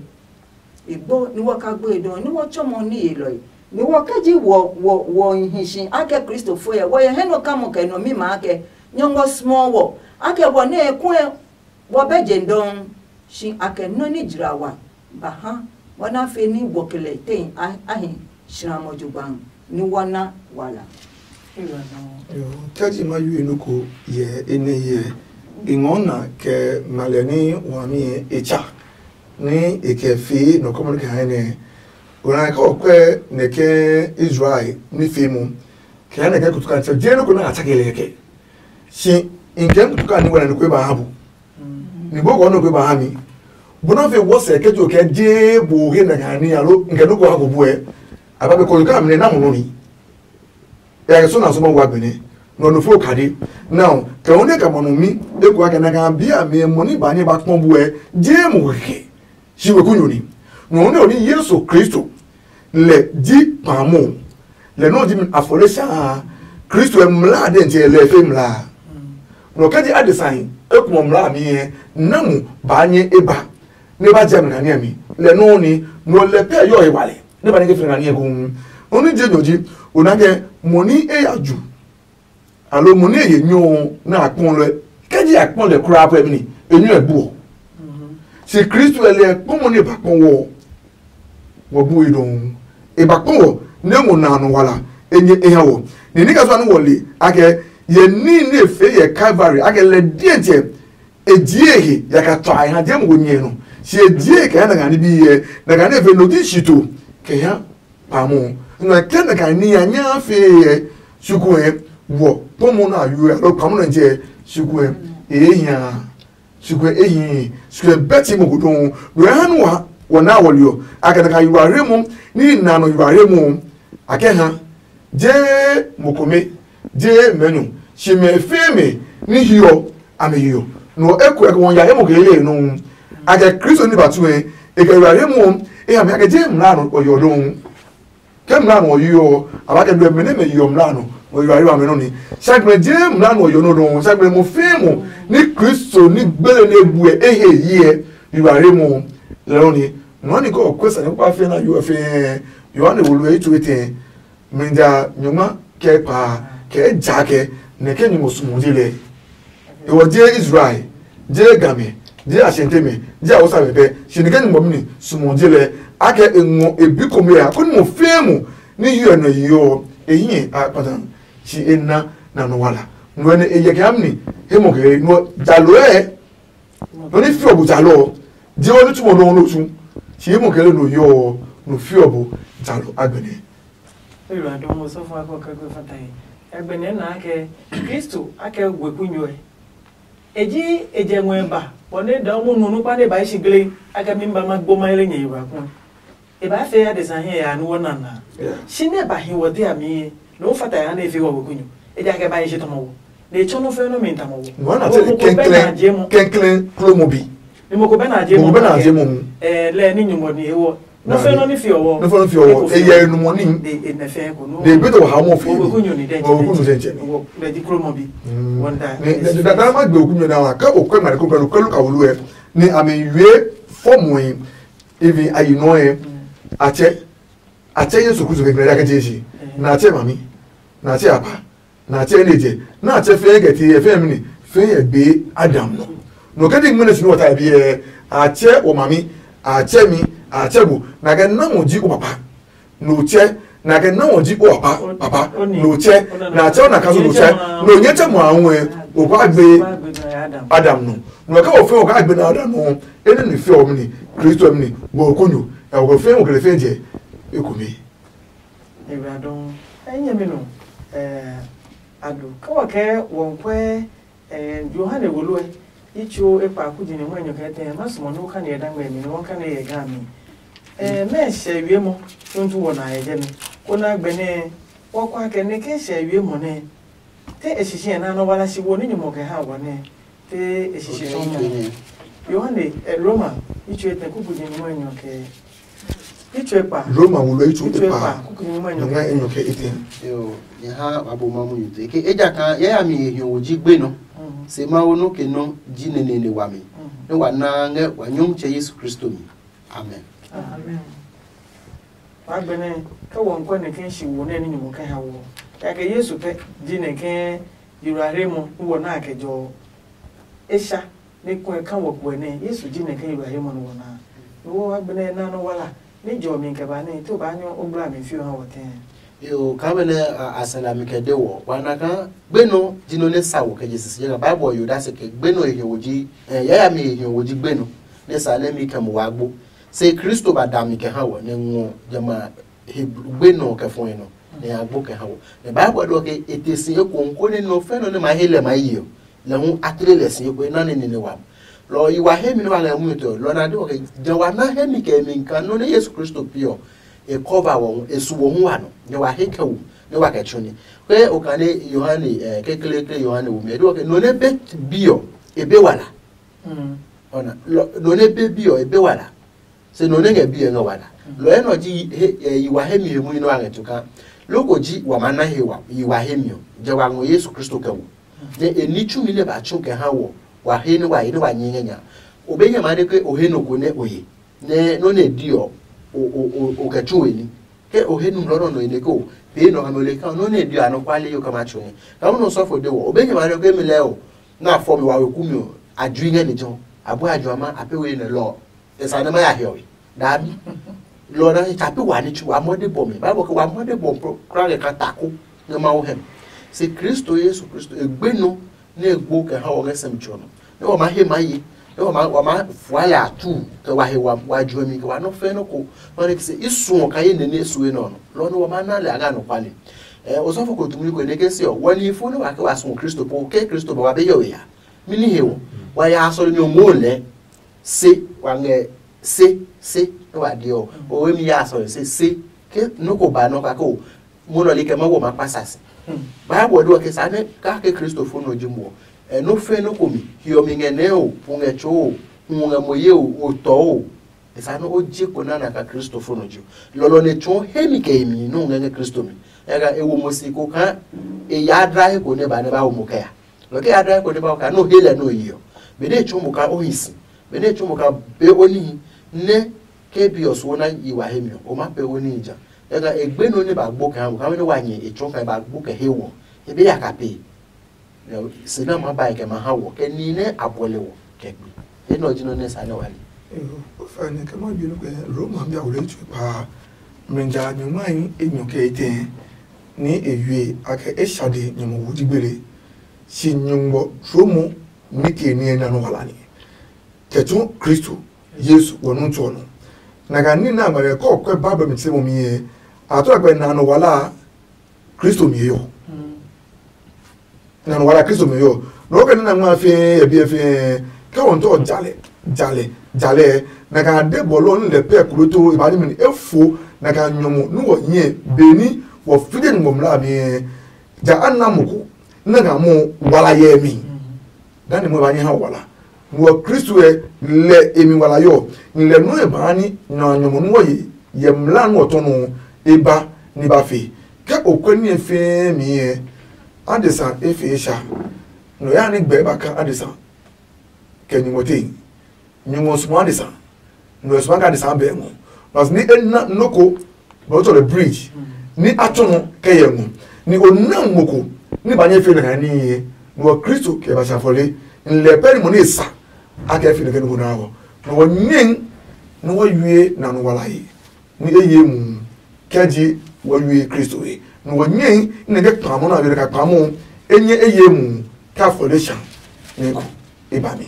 E gbo ni wɔ ka gbo e dɔ ni wɔ tsɔmɔ ní yelɔ e. Ni wɔ kɛ ji wɔ wɔ wɔ hi shi akɛ Kristo fo yɛ wɔ yɛ hɛ nɔ kamɔ kɛ nɔ mi ma akɛ nyɔngɔ smɔ wɔ akɛ wɔ nɛ e kuɛ Wɔ bɛ je dɔŋ, shi a kɛ nɔ́ ní jla wa ba ha wɔ na fe ní wɔ kɛ lɛ tehi a hi shramɔ jogbaŋ ní wɔ na wala. Yo, kɛji ma yue nɔ ko yɛ enɛ yɛ i ngɔ na kɛ malɛ ní wami e tsa ní e kɛ fee nɔ kɔmɔ ní kɛ ha nɛ o na kɛ o kwɛ nɛ kɛ Israel ní fe mu kɛ ha nɛ kɛ kutu kan tsɛ je nɔ ko na a tsake lɛ kɛ si in kɛ kutu kan ní wala ní ko ba ha bu. Ni bo ko nɔ ko ba ha mi. Bo na fe wɔ sɛ kɛ jo kɛ je bo he na ka ni alo nke nɔ ko ha ko buɛ. A ba be ko ka mi na mo no ni. Ya ke so na so mo wa gbene. No no fo kade. Now, ke onde ka mo no mi e ko ka na ka bi a mi mo ni ba ni ba kpɔ buɛ. Je mo keke. Shi we ku nyoni. No onde oni Yesu Kristo lɛ ji kpamo. Lɛ nɔ ji mi afɔle saa. Kristo ɛ mla de nti lɛ fe mla. Nɔ kɛ ji adesahi ekumɔ mlaa mi hɛ, na mu baa nyɛ e ba, nɛ e ba jɛ mɛ nani mi lɛ nɔɔ ni, nɔ lɛ pɛ yɔ e wale, nɛ ba ne ke firi nani ko hu. Oni je nyɔ ji, o na kɛ mo ni e ya ju, alo mo ni e ye nyɔ na akpɔ lɛ, kɛ ji akpɔ lɛ kura pɛ mi ni e nyɔ e buɔ. Si kristo ɛ lɛ kpɔ mo ni e ba kpɔ wɔ. Wɔ bu e dɔn e ba kpɔ wɔ, nɛ mo na nɔ wala e nye e ha wɔ. Ni ni ka so anu wɔ le akɛ, yɛ ni ne fe yɛ Calvary akɛ lɛ diɛntsɛ e jie he ya ka tɔ a ha je mo ko nyɛ nɔ. Si e jie kɛ ya na ka ni bi yɛ na ka ne fe no ti shi to kɛ ya pa mo. Na kɛ na ka ni ya nya fe yɛ suku ɛ wɔ kpɔ mo na yu ɛ lo pa mo na je suku ɛ e hia. Sukuɛ ehi, sukuɛ bɛti mo ko dɔn. Lo ya hanu wa wɔ na wɔ liɔ. A kɛ na ka yuware mo ni na nɔ yuware mo. A kɛ ha je mo kome je mɛnu. Si mɛ fe me ni hiɔ a me hiɔ. No e ko e ko ya e mo ke le no. A kɛ Kristo ni ba tu e. E kɛ yuware mo e ha me a kɛ je mla no o yo dɔn. Ke mla nɔ yi ɔ, a ba kɛ blɛ mɛ nɛ mɛ yi ɔ mla nɔ, mɔ yi wari wa mɛ nɔ ni. Sagbe je mla nɔ yi ɔ nɔ dɔn, sagbe mo fɛɛ mo ni Kristo ni gbele ne bue e he yi ɛ yi wari mo lɛ nɔ ni. Nɔ ni kɔ kwe sane kpa fɛ na yi ɔ fɛɛ, Yohane wolo yi tu etɛ. Mlija nyɔngma kɛ kpa kɛ ja kɛ nɛ kɛ nyɔngma sumu je lɛ. Ewɔ je Israel, je game, je ashɛntɛmɛ, je awosame pɛ, si ni kɛ nyumu mi ni sumɔ je lɛ, akɛ e ngɔ e bi komɛ a koni mo fɛɛ mo ni hiɔ nɔ yi ɔ e hiɛ a kpata si e na na nɔ wala. Nɔ nɛ e yɛ kɛ ami ni he mɔ kɛ nɔ jalo ɛ nɔ ni fiɔ bu jalo ɔ je ɔ ni tsumɔ nɔ nɔ tsu si he mɔ kɛ le nɔ yi ɔ nɔ fiɔ bu jalo agbɛnɛ. Ewura dɔmɔ sɔfo akɛ ɔkɛ kɔe fata he. Ɛgbɛ nɛ na akɛ Kristo akɛ wekunyo ɛ. Eji ejɛ ngɔ ɛ ba bɔ nɛ da ɔmɔ nu nukpa nɛ ba ishi gle akɛ mi ba ma gbo ma ele nyɛ yi ba kun. E ba fɛ ya de sa hiɛ ya nu wɔ na na. Shi nɛ ba hi wɔ de a mi ye. No fata ya nɛ e fi wɔ wekunyo. Eja kɛ ba ishi tɔmɔ wɔ. Ne tsɔ no fɛ no mi tamɔ wɔ. Wana tɛ kɛnklɛn kɛnklɛn klo mo bi. Ni mo ko bɛ na je mo. Mo bɛ na je mo. Eh, lɛ ni nyumɔ ni e wɔ. Nɔ fɛɛ nɔ ni fi ɔwɔ. Nɔ fɛɛ nɔ fi ɔwɔ. E yɛ enumɔ ni. De e nɛ fɛɛ ko no. De bi to ha mo fi. O ko nyɔ ni dɛ. O ko nyɔ dɛ. Wɔ bɛ di kuro mɔ bi. Wɔn da. Ne ne da da ma gbe o ku nyɔ na wa. Ka o kwe ma ko pɛlu kɛlu ka wulu ɛ. Ni a mi yue fɔ mo yi. Even ayi nɔ ɛ. Atsɛ. Atsɛ Yesu Kristo kɛ gbɛrɛ akɛ jesu. Na atsɛ mami. Na atsɛ apa. Na atsɛ ne jɛ na atsɛ fɛɛ kɛ ti yɛ fɛɛ mi ni fɛɛ yɛ gbe adam nɔ. No kɛ ti ŋmɛnɛ sunu wɔta bi yɛ atsɛ wɔ mami, atsɛ mi, atsɛ bu. Na kɛ na mo ji o papa. No tsɛ. Na kɛ na mo ji o papa papa. No tsɛ. Na atsɛ o na kaso no tsɛ. No nyɛ tsɛ mo awon ɛ o pa gbe adam nɔ. No kɛ o fɛɛ o ka gbe na adam nɔ. Ene ni fɛɛ o mi ni kristo mi ni bo ko nyo. Ya o fɛɛ o kele fɛɛ jɛ. Ekumi. Ewuradɔn. Ɛnyɛ mi nɔ. Ɛɛ. Ado kawɔ kɛ wɔn kwɛ. Ɛɛ, Yohane wolo ɛ. Itso ekpa kudzi ne ŋmɛ nyɔ kɛ tɛ ma sumɔ no kane ɛ dangmɛ mi no kane ɛ ga mi. Ɛɛ, mɛ hyɛ wie mɔ. Tuntu wɔ na ɛ jɛ mi. Ko na gbɛ nɛ wɔ kwa kɛ ne ke hyɛ wie mɔ nɛ. Te e shishi ɛ na nɔ wala shi wo ni nyumo kɛ ha wɔ nɛ. Te e shishi sɔ mɔ. Yohane, ɛ, Roma. Itso etɛ kuku ji nyumo nyɔ kɛ. Itso ekpa. Roma wolo itso ekpa kuku nyumo nyɔ kɛ. Nyɔ kɛ etɛ. Yo, ye ha wa bo ma mu yute ke eja ka ye ya mi ye hiɔ wo ji gbe no. Se ma wo no ke no ji ne ne ne wa mi. Ne wa na nge wa nyom che Yesu Kristo mi. Amen. Amen. Wa gbe ne ke wo nkɔ ne ke shi wo ne ni nyumo ke ha wo. Ya ke Yesu pɛ ji ne ke yurare mo wo na ke jo. Esha. Ni kuɛ ka wɔ kuɛ nɛ Yesu ji nɛ kɛ yiblahimɔ nɔ wɔ naa. Ni wɔ wa gbenɛ na nɔ wala ni jɔ mi kɛ ba nɛ to ba nyɔ o gbla mi fiɔ ha wɔ tɛɛ. Yo ka mɛ nɛ a sɛla mi kɛ de wɔ wa na ka gbenɔ ji nɔ nɛ sa wɔ kɛ je sisi yɛ ka Bible yo da se kɛ gbenɔ e hiɔ wo ji eh yaya mi e hiɔ wo ji gbenɔ nɛ sa nɛ mi kɛ mo wa gbo. Se Kristo ba da mi kɛ ha wɔ nɛ ngɔ jama Hebru gbe nɔ kɛ fɔe nɔ nɛ a gbo kɛ ha wɔ. Nɛ Bible dɔ ke e te si ekohu koni nɔ fɛ nɔ nɛ ma he lɛ ma yi ɔ lɛ hu a tle lɛ si ekohu na nɛ nine wa. Lɔ yi wa he mi nɛ wa ngɛ mu tɔ lɔ na de wɔ ke jɛ wa na he mi kɛ mi nka nɔ nɛ Yesu Kristo pi ɔ e kɔva wɔ hu e su wɔ hu wa nɔ nɛ wa he kɛ wu nɛ wa kɛ tsu ni. Ke o ka ne Yohane ɛ keklekle Yohane wu mi e de wɔ ke nɔ nɛ be bi ɔ e be wala. Ɔna lɔ nɔ nɛ be bi ɔ e be wala. Se nɔ nɛ ngɛ biɛ ngɛ wa da lɔ ɛ nɔ ji he ɛ yi wa he mi he mu yi nɔ a ngɛ tuka loko ji wa ma na he wa yi wa he mi ɔ jɛ wa ngɔ Yesu Kristo kɛ wo. Nɛ e ní tsumi nɛ ba tsu kɛ ha wɔ, wa he nɛ wa ye nɛ wa nyɛ ngɛ nya. O be nyɛ ma de ke o he nɔ ko nɛ o ye, nɛ nɔ nɛ di ɔ, o o o o kɛ tsu we ní. Ke o he nu lɔ nɔ nɔ ine ke o pee nɔ kame o le ka nɔ nɛ di anɔkuale yo kama tsu ni. Ka mo nɔ sɔfo de wɔ o be nyɛ ma de ke mi lɛ o, na fɔ mi wa we ku mi o, a jui ngɛ ni jɔ, a bu a jɔ ma a pe we nɛ lɔ. E sa ne ma ya hiɔ we. Dabi. Lɔ na ta pe wa ni tsu wa mɔ de bɔ mi. Bible ke wa mɔ de bɔ pro kra ke ka ta ko ne ma wo hem. Se Kristo Yesu Kristo e gbe no ne e gbo kɛ ha wɔ ngɛ sɛmi tso nɔ. Ne wa ma he ma ye. Ne wa ma wa ma fua ya tu kɛ wa he wa wa juɛmi kɛ wa nɔ fɛ nɔ ko. Nɔ ne kise i suɔ ka ye ne ne su e nɔ nɔ. Lɔ ne wa ma na le aga nɔ kwale. Eh, osɔfo ko tumuli ko ne ke se ɔ, wani fo ne wa ke wa suɔ Kristo po ke Kristo ba wa be yɔ ya. Mini he wo. Wa ya asɔre mi o mo lɛ. Se wa ngɛ se se ne wa de ɔ. O we mi ya asɔre se se ke nɔ ko ba nɔ ka ko mo nɔ li kɛ ma wo ma kpa sase. Bible de wa ke sa ne ka ke Kristo fo no ji mo. E no fe no ko mi. Hiɔ mi ngɛ ne o, pu ngɛ tso o, hu ngɛ mo ye o, o tɔ o. E sa no o je ko na na ka Kristo fo no ji. Lɔlɔ ne tso he mi kɛ mi no ngɛ ngɛ Kristo mi. E ga e wo mo si ko ka e ya dra he ko ne ba ne ba wo mo kɛ ya. Lɔ ke ya dai ko ne ba ka no he lɛ no yi ɔ. Be ne tsu mo ka o hi si. Be ne tsu mo ka be o nihi ne ke bi ɔ suɔ na yi wa he mi ɔ, o ma pe o nihi ja. Kɛkɛ e gbe no ne ba gbo kɛ ha mo ka ne wa nyɛ e tsɔ ka ba gbo kɛ he wɔ. E be ya ka pe. Se na ma ba kɛ ma ha wɔ kɛ ni ne a bɔle wɔ kɛ gbe. E nɔ ji no ne sa ne wa li. Yo, o fa ne ke ma bi no ke Roma mi a wule tsu pa. Mrija nyuma yi e nyo ke ite. Ni e yue a kɛ e shade nyumu wu ji gbele. Si nyungmɔ tsuo mu nike niɛ nanu wala ni kɛ tsu Kristo Yesu wɔ nu tsuɔ nɔ. Na ga ní nɛ a ngmɛlɛ kɔ kɔɛ Bible mi tse mo mi yɛ a tɔ gbɛ nanu wala Kristo mi yɔ. Nanu wala Kristo mi yɔ. Nɔ kɛ nɛ na ngma fɛɛ yɛ biɛ fɛɛ kɛ wɔn tɔ jalɛ jalɛ jalɛ na ka de bɔlɔ n lɛ pɛ kuloto ibani mi efo na ka nyɔmɔ nu wɔ nyɛ beni wɔ fide nyumu mla mi. Ja a na mo ko na ga mo wala yɛ mi. Dani mo ba nyɛ ha wala. Wɔ Kristo ɛ lɛ emi wala yɔ. Lɛ nɔ ɛ ba ni na nyɔmɔ nu wɔ ye yɛ mla nu ɔtɔ nɔ e ba ni ba fe. Kɛ o kwɛ ni e fɛɛ mi ɛ adesa e fe e sha. Nɔ ya ni gbɛ ba ka adesa kɛ nyumu te. Nyumu sumu adesa. Nɔ e sumu ka adesa bɛ ngɔ. Nɔ ni e na noko bɔ tɔ le bridge ni a tsɔ nɔ kɛ yɛ ngɔ ni o na ngɔ ko ni ba nyɛ fe na ka ni ye ni wɔ Kristo kɛ ba sa fɔle n lɛ pɛ ni mo ni sa a kɛ fi na kɛ ni ko na wɔ ni wɔ nyɛn ni wɔ yue na no wala yi ni e ye mu kɛ ji wɔ yue Kristo he ni wɔ nyɛn ni kɛ kpa mo na yɛ ka kpa mo e nyɛ e ye mu ka fɔle sha ni ko e ba mi.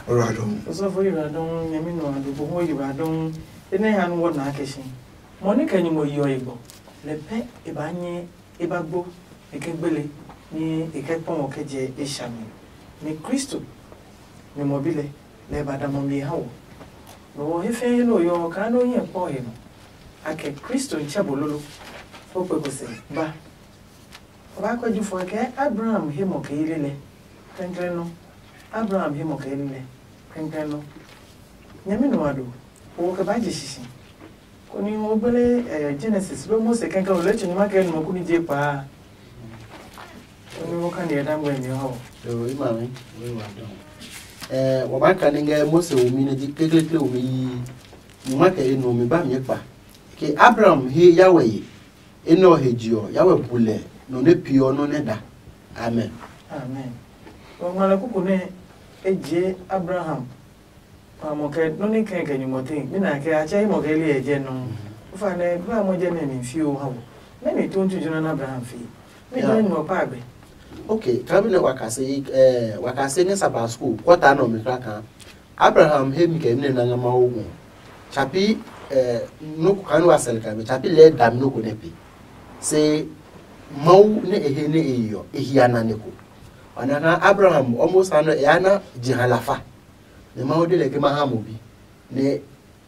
Ora dong. Osɔfo yura dong nyɛmi nɔ ado bo ho yura dong. Ene hanu wɔ na kɛ shi. Mɔ nɛ kɛ nyumu yeɔ e gbɔ, lɛ pɛ e ba nyɛ e ba gbo e kɛ gbele, nɛ e kɛ kpɔ wɔ kɛ jɛ e sha mi. Nɛ Kristo, Nyɔmɔ Bi lɛ, lɛ e ba damɔ mi ha wɔ. Nɔ wɔ he fɛɛ nɛ o yɔ ɔ kaa nɛ o nyɛ kpɔ he nɔ. A kɛ Kristo n tsɛ bo lolo, o kpe ko sɛ ba. O ba kpɛ ju fɔ kɛ Abraham he mɔ kɛ yi lelɛ. Klɛnklɛn nɔ. Abraham he mɔ kɛ yi lelɛ. Klɛnklɛn nɔ. Nyɛmi nɔ ado, o kɛ ba je sisi. Koni wo gbele eh, Genesis loo Mose kɛkɛ o lɛɛ tso nyuma kɛ nɔ kuni je kpaa. Koni wo kani ya dangɔ mi hɔ. Yo, i ma mi, we wa dɔn. Eh, wa ba kani ngɛ Mose wo mi ne ji keklekle wo mi yi. Nyuma kɛ e nɔ mi ba mi kpa. Ke Abraham he ya wɛ ye. Enɛ ɔ he je ɔ, Yahweh bu lɛ nɔ nɛ peeɔ nɔ́ nɛ da. Amen. Amen. Wa ngma lɛ kuku nɛ e je Abraham. Wa mɔ kɛ nɔ́ nɛ kɛ kɛ nyumu tee mi na kɛ a tsɛ mɔ kɛ li ɛ jɛ nɔ. Ofa nɛ bla mɔ jɛ nɛ mi fi o ha wo. Nɛ mi tun tu jona na Abraham fi. Mi jɛ nyumu pa gbɛ. Okay, kabi nɛ wakase eh wakase ngɛ Sabbath school kɔta nɔ mi kaka. Abraham he mi kɛ mi nɛ na ngɛ Mawu ngɔ. Tsapi eh nɔ ko kan wa sɛl ka mi tsapi lɛ da mi nɔ ko nɛ pe. Se Mawu nɛ e he nɛ e yi ɔ e hia nane ko. Ɔna kan Abraham ɔmo sa nɔ e ana jeha lafa. Nɛ Mawu de lɛ ke ma ha mo bi. Nɛ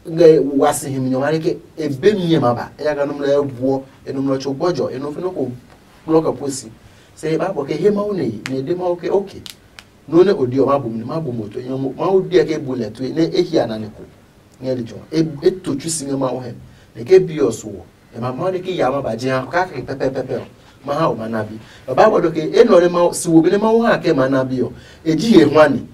ngɛ wa si himi nyɔ mane ke e be mi ma ba. E ya ka num lɛ buɔ e num lɔ tso gbɔjɔ e nɔ fi nɔ ko blɔ kɛ posi. Se e ba bɔ ke he Mawu nɛ yi nɛ e de Mawu ke okay. Nɔ nɛ o di ɔ ma bu mi ma bu mo to nyɔmu Mawu diɛ ke bu lɛ tue nɛ e hia nane ko. Ngɛ lejɛ ɔ e to tsu si ngɛ Mawu hɛ nɛ ke bi ɔ so ɔ e ma Mawu nɛ ke ya ma ba jeha kake pɛpɛpɛpɛ ɔ. ma ha o ma na bi. Bible ɖɔ ke enɛ ɔ nɛ Mawu si wo bi nɛ Mawu ha kɛ ma na bi ɔ, e ji he hwani.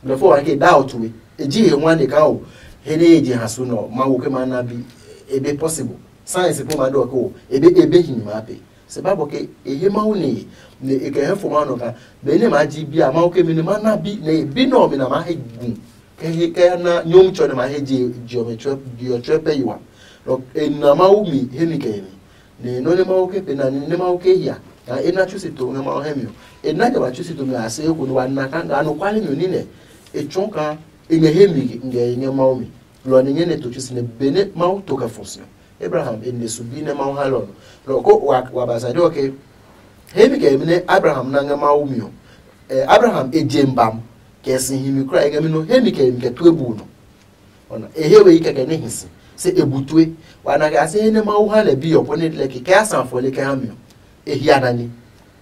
Blɔfo wa ke da o tue. E ji he hwani ka o. He ne e je ha so nɔ Mawu ke ma na bi, e be possible. Science po ma ɖɔ ke o, e be e be hi ma pe. Se Bible ke e he Mawu ne ne e kɛ he fo Mawu nɔ ka. Be ne ma ji bi a Mawu ke mi ne ma na bi ne bi nɔ mi na ma he gu. Kɛ he kɛ na nyɔmtsɛ nɛ ma he je je ɔmɛ tsuɛ je ɔ tsuɛ pɛ yi wa. Lɔ e na Mawu mi he mi kɛ mi. Nɛ nɔ nɛ Mawu ke pe na ni nɛ Mawu ke hia. Na e na tsusi to ngɛ Mawu hɛ mi ɔ. E na jama tsusi to ngɛ a se ko nɛ wa na ka ngɛ anɔkuale mi ɔ ní nɛ. E tsɔɔ ka e ngɛ he mi ngɛ e ngɛ Mawu mi. Lɔ ni nyɛ nɛ to tsusi nɛ be nɛ Mawu to kɛ fɔ si ɔ. Abraham e ne su bi nɛ Mawu ha lɛ ɔ nɔ. Lɔ ko wa wa ba sa de ɔ ke he mi kɛ mi nɛ Abraham na ngɛ Mawu mi ɔ. Ɛ Abraham e je mbam kɛ si hi mi kura e ngɛ mi nɔ he mi kɛ mi kɛ tue bu nɔ. Ona e he we yi kɛkɛ ne hi si. Se e bu tue. Wa na kɛ a se he nɛ Mawu ha lɛ bi ɔ po ne lɛ ke kɛ a san fɔ le kɛ ha mi ɔ. E hia na ni.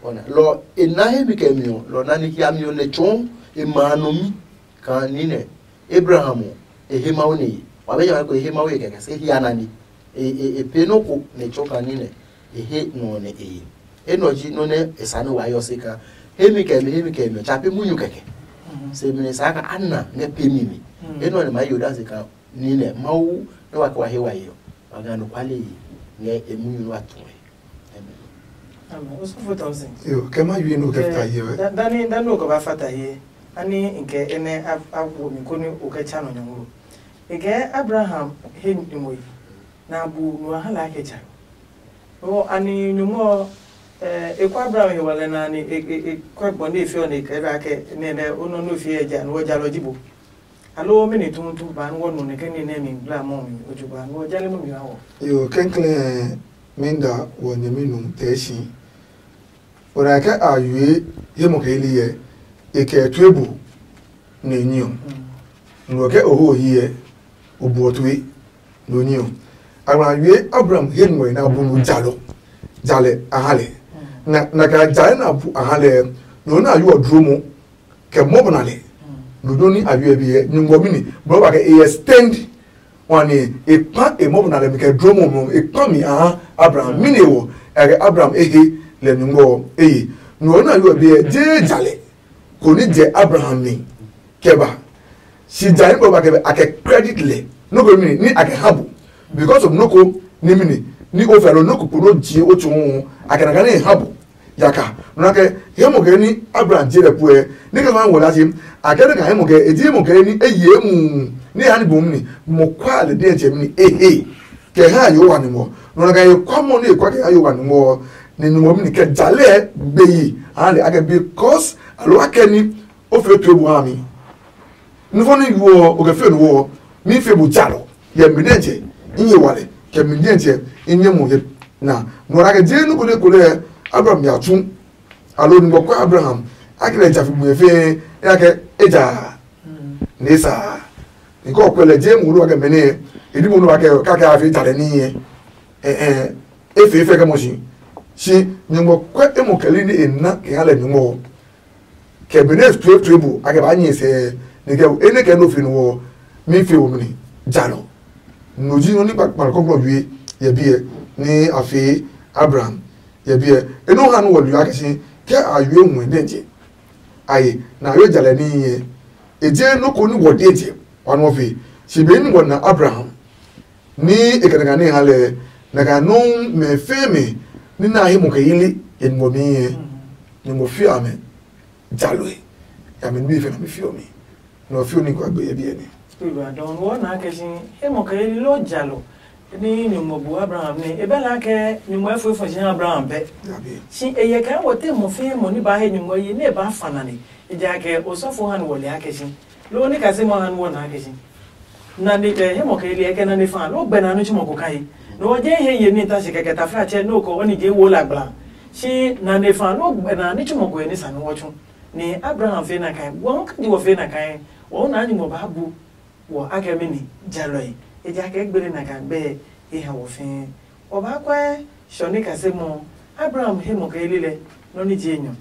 Ona lɔ e na he mi kɛ mi ɔ lɔ na ni hia mi ɔ nɛ tsɔɔ e ma a nɔ mi. Kaa niinɛ Abraham ɔ, e he Mawu niye. Wa be nya ko e he Mawu ye kɛkɛ se hia nani. E e e pe nɔ ko nɛ tsɔ kaa niinɛ e he nɔ nɛ e ye. Enɛ ɔ ji nɔ nɛ e sa nɛ wa yɔ se kaa hemi kɛ mi hemi kɛ mi ɔ tsa pe munyu kɛkɛ. Se mi nɛ sa ka ana ngɛ pe mi mi. Enɛ ɔ nɛ ma yi odase kaa niinɛ Mawu nɛ wa kɛ wa he wa ye ɔ, wa ngɛ anɔkuale ye ngɛ e munyu nɛ wa tu ɛ. Amen. Osɔfo Thompson. Yo, kɛ ma yue no kɛ fita ye wɛ. Dani dani o kɛ ba fata ye. Ani nke ene a a wo mi ko ni o kɛ cha no nyɔngro. Eke Abraham he ni mo yi. Na bu no a hala ke cha. O ani nyumo eh e kwa Abraham he wala na ni e e e kwa gbɔn de fi o ne ke ra ke ne ne o no no fi e ja no ja lo jibo. Aloo mɛni tuutu ba nɛ wɔ nu nɛ kɛ ni nɛ mi gbla mɔ mi o tsu ba nɛ wɔ jale mo mi wa wɔ. Yo kɛnklɛn mi da wɔ nyɛmi nu tɛ si. O na kɛ a yue ye mɔ kɛ ili yɛ e kɛ tue bu ne nyi ɔ. Nɔ kɛ o ho yi yɛ o bu ɔ tue no nyi ɔ. A na yue Abraham he nɔ na bu no jalɔ jalɛ a ha lɛ. Na na ka jalɛ na bu a ha lɛ no na yu ɔ duro mo. Kɛ mɔbɔ na lɛ. Dodo ni a yɔɛ bi yɛ nyungmɔ mi ni bɔ ba kɛ e extend wani e kpa e mɔbɔ na lɛ mi kɛ dro mɔ mɔ e kpa mi aha Abraham mi ni wɔ ɛ kɛ Abraham e he lɛ nyungmɔ e ye. Nɔ na yɔɛ bi yɛ je jalɛ ko ni jɛ Abraham mi kɛ ba. Si jalɛ bɔ ba kɛ a kɛ credit lɛ no ko mi ni a kɛ ha bo because of no ko ni mi ni ni o fɛ lo no ko po no ji o tsu a kɛ na ka ni ha bo. Yaka nɔ kɛ he mo kɛ ni Abraham je lɛ puɛ ni kɛ ma wɔ la si a kɛ ni ka he mo kɛ e ji mo kɛ ni e ye mu ni ha ni bom ni mo kwa le de je mi e he kɛ ha yo wa ni mo nɔ kɛ ye kwa mo ni kwa kɛ ha yo wa ni mo ni ni mo mi ni kɛ jale be yi ha le a kɛ because alo a kɛ ni o fe to bu ha mi. Nufɔ ni yuɔ o kɛ fe nuɔ mi fe bu jalɔ yɛ mi dɛ jɛ n ye wale kɛ mi dɛ jɛ n ye mo ye na nɔ na kɛ je nu kule kule Abraham ya tsu alo ni bɔ kwa Abraham a kɛ lɛ ja fi bu ye fe ya kɛ e ja ne sa ni kɔ kwɛ lɛ je mo lu kɛ mene e di mo lu kɛ ka kɛ a fe jalɛ ni ye eh eh e fe fe kɛ mo si si ni mo kwɛ e mo kɛ li ni e na kɛ ha lɛ ni mo kɛ benɛ tuetuebu a kɛ ba nyɛ sɛ ne kɛ ene kɛ no fi no wɔ mi fi wo mini ja no no ji no ni kpakpa kɔkɔ wie yɛ biɛ ni a fi Abraham yɛ biɛ eno ha no wɔ lua kɛ si kɛ a yue hu ne je aye na yue ja lɛ ni yɛ e je no ko ni wɔ de je wa no fi si be ni wɔ na Abraham ni e kɛ na ka ni ha lɛ na ka no mɛ fe mi ni na he mo kɛ yili e ni mo mi yɛ ni mo fi amɛ jaloe ya mi nui fɛ na mi fiɔ mi na fiɔ ni kua gbe ye biɛ ni. Kpilɔ adɔn wɔ na kɛ si he mɔ kɛ yeli lɔ jalo ni nyuŋmɔ bu Abraham ni e bɛ la kɛ nyuŋmɔ efo efo si Abraham bɛ. Dabi. Si e yɛ kɛ wɔ te mɔ fi mɔ ni ba he nyuŋmɔ yi ne ba fa na ni e ja kɛ osɔfo han wɔ le akɛ si lo ni ka se mɔ han wɔ na akɛ si. Na ni kɛ he mɔ kɛ yeli kɛ na ni fa lo gbɛ na nu chumɔ ko kai. No je he ye ni ta si kɛ kɛ ta fra che no ko oni je wo la gbla. Si na ni fa lo gbɛ na ni chumɔ ko ni sa no wɔ chu. Ni Abraham fe na kai, wɔ ka ji wɔ fe na kai, wɔ na ni mo ba bu, wɔ a kɛ mi ni jalɔi, ejakaa gbele na ka gbɛ e ha wɔ fɛɛ. Wɔ ba kwɛ shɔ ni kase mɔ, Abraham he mɔ kɛ lilɛ, nɔ ni je nyɔ.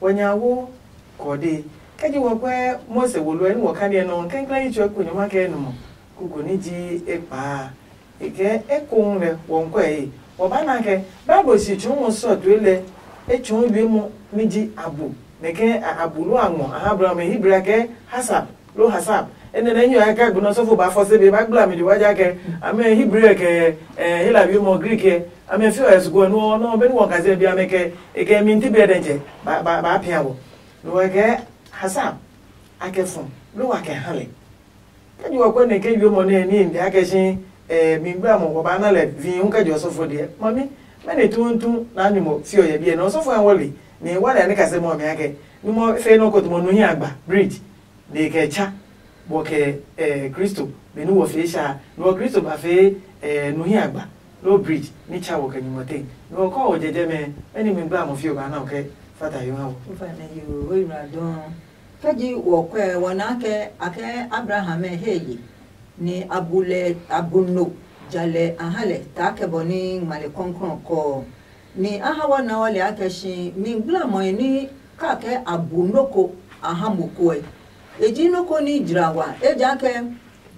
Wɔ nya wo kɔ de, kɛ ji wɔ kwɛ Mose wo lɔɛ ni wɔ ka niɛ nɔ kɛnkɛn yi tsɔ ko nyɔ ma kɛ nu mɔ, kuko ni ji e kpaa. E kɛ e ko lɛ wɔ nkɔ e, Wɔba na kɛ Bible si tsɔɔ ngɔ sɔ tue lɛ, e tsɔɔ wiemɔ ní ji abu, nɛ ke a abu loo a ngɔ a ha Abraham, Hebrew a kɛ hasab loo hasab. Enɛ nɛ nyɔ a kɛ gbe nɔ sɔfo ba fɔ se be ba gbla mi de wa ja kɛ amɛ Hebrew kɛ eh, Hela wiemɔ Greek ɛ amɛ fi ɔ yɛ sugo ɛ nɔ nɔ be ni wɔ kase bi amɛ kɛ e kɛ mi nti bi ɛdɛ jɛ ba ba ba pia wɔ. No wɔ kɛ hasab a kɛ fun loo a kɛ ha lɛ. Kɛ juwɔ kɔɛ nɛ ke wiemɔ nɛ ní nde akɛ si mi gba mɔ kɔ ba na lɛ vii hu kɛ juwɔ sɔfo deɛ mami mɛni tuuntu na nyumu fi ɔ yɛ biɛ nɔ sɔfo ɛ wɔli ni wɔli ani kase mɔ mi akɛ nyumu fe nɔ ko tumɔ nu hi agba bridge ni kɛ tsa bɔ kɛ eh, Kristo beni wɔ fee sha ni wɔ Kristo ba fee eh, nu hi agba loo bridge ni tsa wɔ kɛ nyumu te ni wɔ kɔ wɔ jɛjɛ mɛ mɛni mi gba mɔ fi ɔ ba na kɛ fata yo ha wɔ. Ufa ne yo o ira dɔn. Kɛji wɔ kɔɛ wɔ naa kɛ a kɛ Abraham ɛ he ye, nɛ a bu lɛ a bu no ja lɛ a ha lɛ taa kɛ bɔ ní ngma lɛ kɔnkɔn kɔ ɔ. Nɛ a ha wɔ na wɔ lɛ akɛ si mi gbulamɔe ní ka kɛ a bu nɔ́ ko a ha mo ko ɛ. E ji nɔ́ ko ní jla wa, ejaakɛ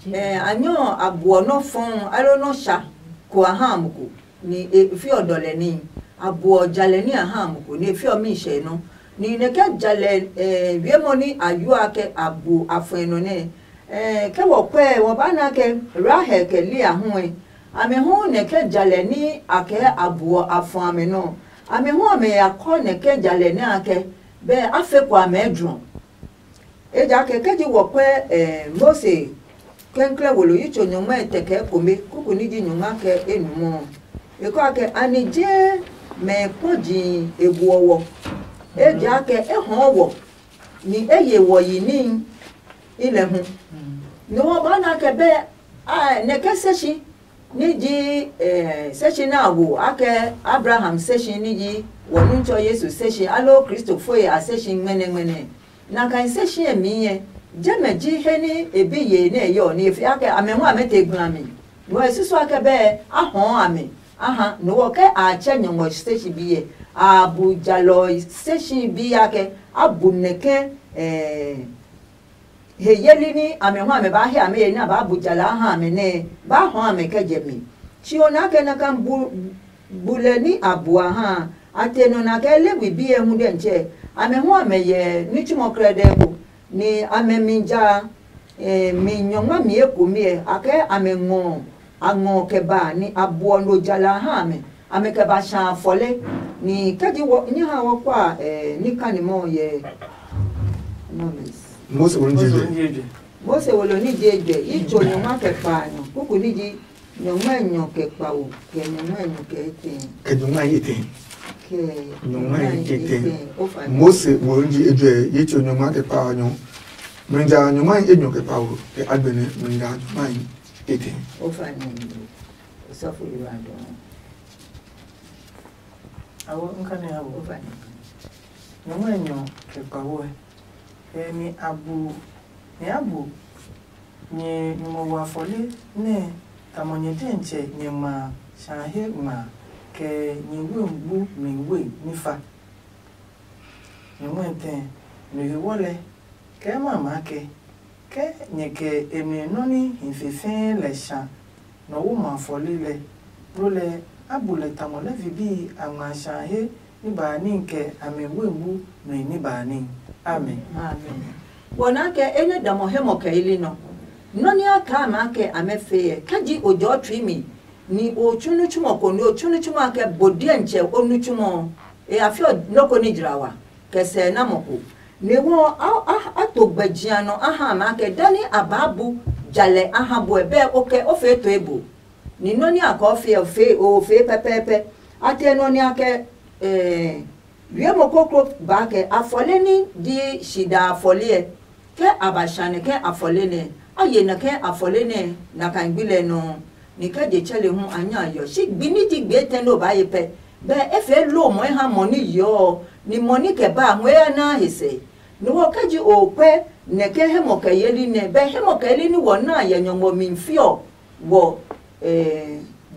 a nyɔ a buɔ nɔ́ fɔɔ aloo nɔ́ sha ko a ha mo ko. Ni e fi ɔ dɔ lɛ ní a buɔ ja lɛ ní a ha mo ko ni e fi ɔ mi hyɛ nɔ. Ni nɛ kɛ ja lɛ wiemɔ ní a yuɔ a kɛ a bu a fɔɛ nɔ nɛ kɛ wɔ kpɛɛ wɔ ba na kɛ Rahel kɛ Lea hu ɛ. Amɛ hu nɛ kɛ ja lɛ ní a kɛ a buɔ a fɔ amɛ nɔ. Amɛ hu amɛ ya kɔ nɛ kɛ ja lɛ nɛ a kɛ bɛ a fe kɔ amɛ juɔ. Ejaakɛ kɛ ji wɔ pɛ eh, Mose kɛnklɛ wolo yi tso nyɔngma etɛ kɛ kome kuku ní ji nyɔngma kɛ enumɔ ɔ, e kɔ akɛ ani je mɛ kpɔji e buɔ wɔ. Ejaakɛ e hɔɔ wɔ ni e ye wɔ yi níhi i lɛ hu. Ni wɔ ba na kɛ bɛ a nɛ kɛ se si ní ji eh, se si nɛ a wo akɛ Abraham se si ní ji wɔ Nutsɔ Yesu se si aloo Kristo foe a se si ngmɛnɛngmɛnɛ. Nakai se si ɛ mi ɛ, jɛmɛ ji he ní e bi yee nɛ e yɔ ní e fi akɛ amɛ hu amɛ te gblami. Nɔ e susu akɛ bɛɛ a hɔɔ amɛ a ha nɔ wɔ kɛ a tsɛ nyɔngɔ se si bi ɛ, a bu jalɔ se si bi akɛ a bu nɛkɛ ɛɛ he yeli ní amɛ hu amɛ baa he amɛ ye ní a baa bu jalɔ a ha amɛ nɛ baa hɔɔ amɛ kɛ jɛ mi. Tsi ɔ naa kɛ nakai bu bulɛ ní a bua ha a, a te nɔ nɛ a kɛ Lewi bi ɛ hu dɛntsɛ, amɛ hu amɛ yɛ ní tsumɔ krɛdɛɛ ko, ni amɛ mi ja mi nyɔngma mi ekomi ɛ, a kɛ amɛ ngɔ a ngɔ kɛ ba ni a buɔ no jala ha amɛ, amɛ kɛ ba sha afɔle. Ni kɛji wɔ nyɛ ha wɔ kwa ní kani mɔ yɛ. Mose wo ni je je. Mose wo lo ni je je yi tso nyɔngma kɛ kpa nyɔ kuku ni ji nyɔngma nyɔ kɛ kpawo kɛ nyɔngma nyɔ kɛ etɛ. Kɛ nyɔngma yi etɛ. Kɛ nyɔngma yi etɛ. Mose wo ni ji ejɛ yi tso nyɔngma kɛ kpa nyɔ. Mrija nyɔngma yi enyɔ kɛ kpawo kɛ agbɛnɛ mrija nyɔngma yi etɛ. Ofa ni osɔfo yi wa dɔn. Awo nka ne awo. Ofa ni. Nyɔngma nyɔ kɛ kpawo ɛ. Kɛ ni abu ni abu nyɛ nyumu wa fɔli nɛ tamɔ nyɛ diɛntsɛ nyɛ ma sha he ngma kɛ nyɛ we ngbu mi we ní fa. Nyɔngma tɛ no he wɔ lɛ kɛ ma ma kɛ kɛ nyɛ kɛ e mi nɔ ní hi fe fɛɛ lɛ sha nɔ wo ma fɔli lɛ. Blo lɛ a bu lɛ tamɔ Levi bii a ngma sha he ní ba ní kɛ a mi we ngu mli ní ba ní. Amen. Amen. Wɔ naa kɛ enɛ damɔ hɛmɔ kɛ ili nɔ. Nɔ ní a kaa maa kɛ amɛ fee ɛ kɛ ji ojɔɔ tsui mi ni o tsu nitsumɔ ko ni o tsu nitsumɔ a kɛ bo diɛntsɛ o nitsumɔ ɔ e ya fiɔ nɔ́ ko ní jla wa kɛ sɛ na mɔ ko. Ni wɔ a a a to gbɛjia nɔ a ha amɛ akɛ dani a baa bu jalɛ a ha buɛ bɛ o kɛ o fee to ebo. Ni nɔ́ ní a kɔɔ fee ɔ fee o fee pɛpɛɛpɛ. A tɛ nɔ ní a kɛ ɛɛ wiemɔ koklo baa kɛ afɔle ní ji shida afɔle ɛ. Ke a ba sha nɛ ke a fɔle nɛ, a ye nɛ ke a fɔle nɛ na kan gbi lɛ nɔ. Ni ke je tsɛle hu a nya yɔ shi gbi ní ji gbi etɛ nɛ o ba ye pɛ. Bɛ e fee lo mɔ e ha mɔ ní yeɔ ɔ, ni mɔ ní kɛ ba a hu e ya naa he sɛ. Ni wɔ ke ji o kpɛ nɛ ke hemɔ kɛ yeli nɛ bɛ hemɔ kɛ yeli ní wɔ naa yɛ nyɔngmɔ mi fiɔ wɔ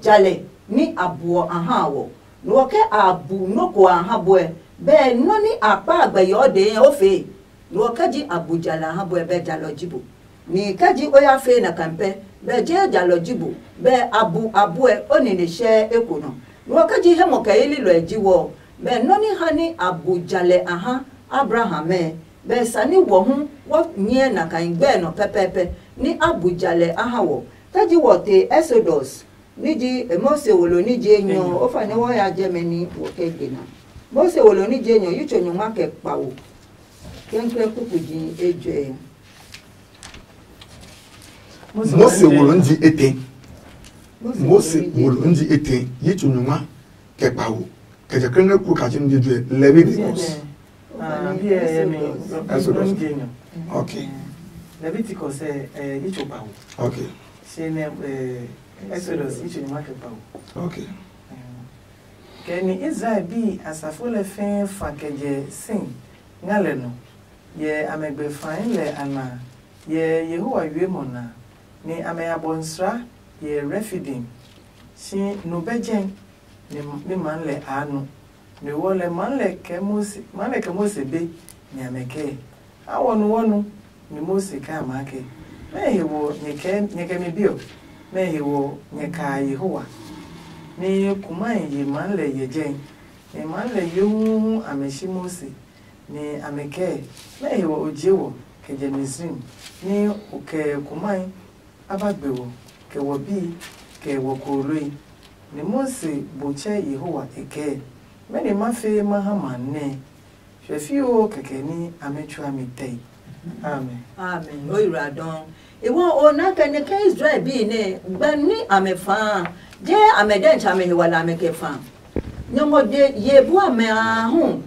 jalɛ ní a buɔ a ha wɔ. Ni wɔ ke a bu nɔ́ ko a ha bɔɛ bɛ nɔ́ ní a kpa a gbɛ yɔɔ dee nya o fee. Ni wɔ ke ji a bu jalɛ a ha bɔɛ bɛ jalɔ ji bo. Ni ke ji o ya fee na kan pɛ bɛ jee jalɔ ji bo bɛ a bu a buɛ o nine hyɛ eko nɔ. Lo ɔ, kɛ ji hemɔkɛyeli lɔɛ ji wɔ ɔ, bɛ nɔ́ nɛ ha ní a bu ja lɛ a ha Abraham ɛ, bɛ sa ní wɔ hu wɔ nyɛɛ na kaa gbɛ nɔ pɛpɛɛpɛ ní a bu ja lɛ a ha wɔ. Kɛ ji wɔ te Exodus ní ji Mose wolo ní ji enyɔ ɔ, o fa nɛ wɔ ya jɛmɛ ní wɔ kɛ gbe na. Mose wolo ní ji enyɔ yitso nyɔngma kɛ kpawo kɛnkɛn kuku ji ejɔɛ. Mose wolo ní ji etɛ. Mose wolo ní ji etɛ yitso nyɔngma kɛ kpawo kɛ jɛ kɛnkɛn kuku kaji ní ji ejɔɛ. Leviticus. Ah, bi ɛ mi Exodus. Nonge nyo. Okay. Leviticus ɛ ɛ yitso kpawo. Okay. Se ne ɛ Exodus yitso nyɔngma kɛ kpawo. Okay. Kɛ ni Israel bi asafo lɛ fɛɛ fa kɛ jɛ sin nga lɛ nɔ, yɛ amɛ gbɛ fae lɛ a na, yɛ Yehowa wiemɔ na, ni amɛ ya bɔ nsra yɛ Refidim, si no bɛ jɛ ni ma lɛ a nu. Ni wɔ lɛ ma lɛ kɛ Mose ma lɛ kɛ Mose be ni amɛ kɛ. A wɔ nu wɔ nu ni Mose kɛ a maa kɛ. Mɛɛ he wɔ nyɛ kɛ nyɛ kɛ mi bi ɔ? Mɛɛ he wɔ nyɛ kaa Yehowa? Ni kumae ye ma lɛ yɛ jɛ. Ni ma lɛ yo hu amɛ shi Mose, ni amɛ kɛɛ, mɛɛ he wɔ o jee wɔ kɛ jɛ Misrim, ni o kɛ kumae a ba gbe wɔ, kɛ wɔ bii, kɛ wɔ kooloi? Ni Mose bu tsɛ Yehowa e kɛɛ, mɛni ma fee ma ha ma nɛ? Hwɛ fioo kɛkɛ ni amɛ tsua mi tɛe. Amen. Amen. O ira dɔn. Iwɔ o na kɛ ne ke Israel bi ne gba ni amɛ faa. Je amɛ dɛ ntsɛ amɛ he wala amɛ kɛ faa. Nyɔngɔ de ye bu amɛ a hu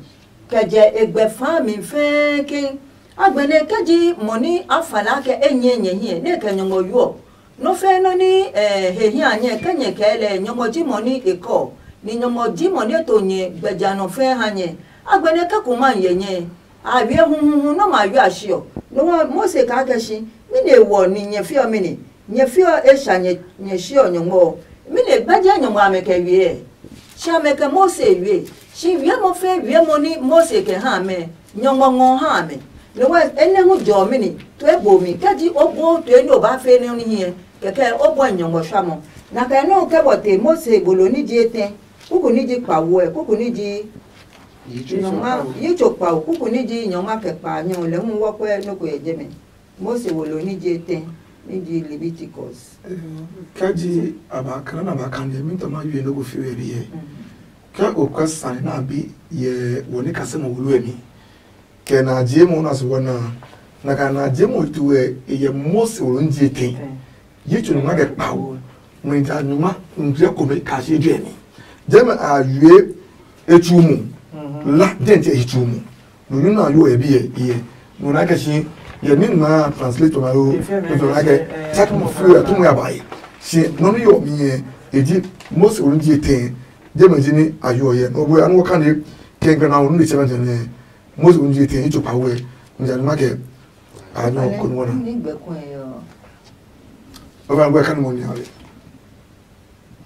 kɛ jɛ e gbɛ faa mi fɛɛ ke. Agbɛnɛ kɛ ji mɔ ni a fa la kɛ e nyɛ nyɛ hiɛ ne kɛ nyɔngɔ yuɔ. Nɔ́ fɛ́ nɔ́ ní e he hia nyɛ kɛ nyɛ kɛɛ lɛ nyɔngmɔ ji mɔ ní e kɔ, ni nyɔngmɔ ji mɔ ní e to nyɛ gbɛja nɔ fɛ́ ha nyɛ. A gbɛnɛ kɛ ko ma yɛ nyɛ, a wiɛ huhuhu nɔ́ ma wiɛ a shi ɔ. Nɔ ɔ Mose kaa kɛ shi, mɛni e wɔ ni nyɛ fiɔ mɛni? Nyɛ fiɔ e sha nyɛ shi ɔ nyɔngmɔ ɔ. Mɛni e gbɛjɛ nyɔngmɔ amɛ kɛ wiɛ? Shi amɛ kɛ Mose wie. Shi wiemɔ fɛɛ wiemɔ ní Mose kɛ ha amɛ, nyɔngmɔ ngɔ ha amɛ. Nɔ́ wɛ enɛ hu jɔ mi ni to ebo mi kɛ ji o bo to enɛ o ba fe nɛ ní hiɛ kɛkɛ o bɔ nyɔngmɔ shamɔ. Na kɛ nɛ o kɛ bɔ te Mose bolo ní ji etɛ, kuku ní ji kpawo ɛ, kuku ní ji nyɔngma yi tso kpawo, kuku ní ji nyɔngma kɛ kpa nyɔ lɛ hu wɔ kpɛ nɔ ko yɛ jɛmɛ. Mose wo lo ní ji etɛ ní ji Leviticus. Kɛ ji a ba kana na ba kan yɛ mi tɔ ma yue nɔ ko fi wɛ bi yɛ. Kɛ o kɛ sane na bi yɛ wɔ ní kasɛ mɔ wulu ɛ mi. Kɛ na je mo na so wɔ na na ka na je mo tu wɛ e yɛ Mose wo ní ji etɛ. Yi tso numa kɛ kpa wo. Mo ja numa n je ko me ka shi je mi. Je me a yue e chu mu. La den je e chu mu. No nuna yo e bi yɛ yɛ. No na kɛ shi yɛ ni na translate ma yo. No na kɛ tak mo fu ya tu mo ya bai. Shi no ni yo mi yɛ e ji Mose wo ní ji etɛ. Je me ji ni ayo yɛ. No bo ya no ka ni kɛnkɛn na wo ni sɛ mɛ. Mose wo ní ji etɛ yi tso pa wɛ. Mo ja numa kɛ a nyɔ ko no na. Ni gbɛ ko yɔ. O ba gbɛ kan mo ni ale.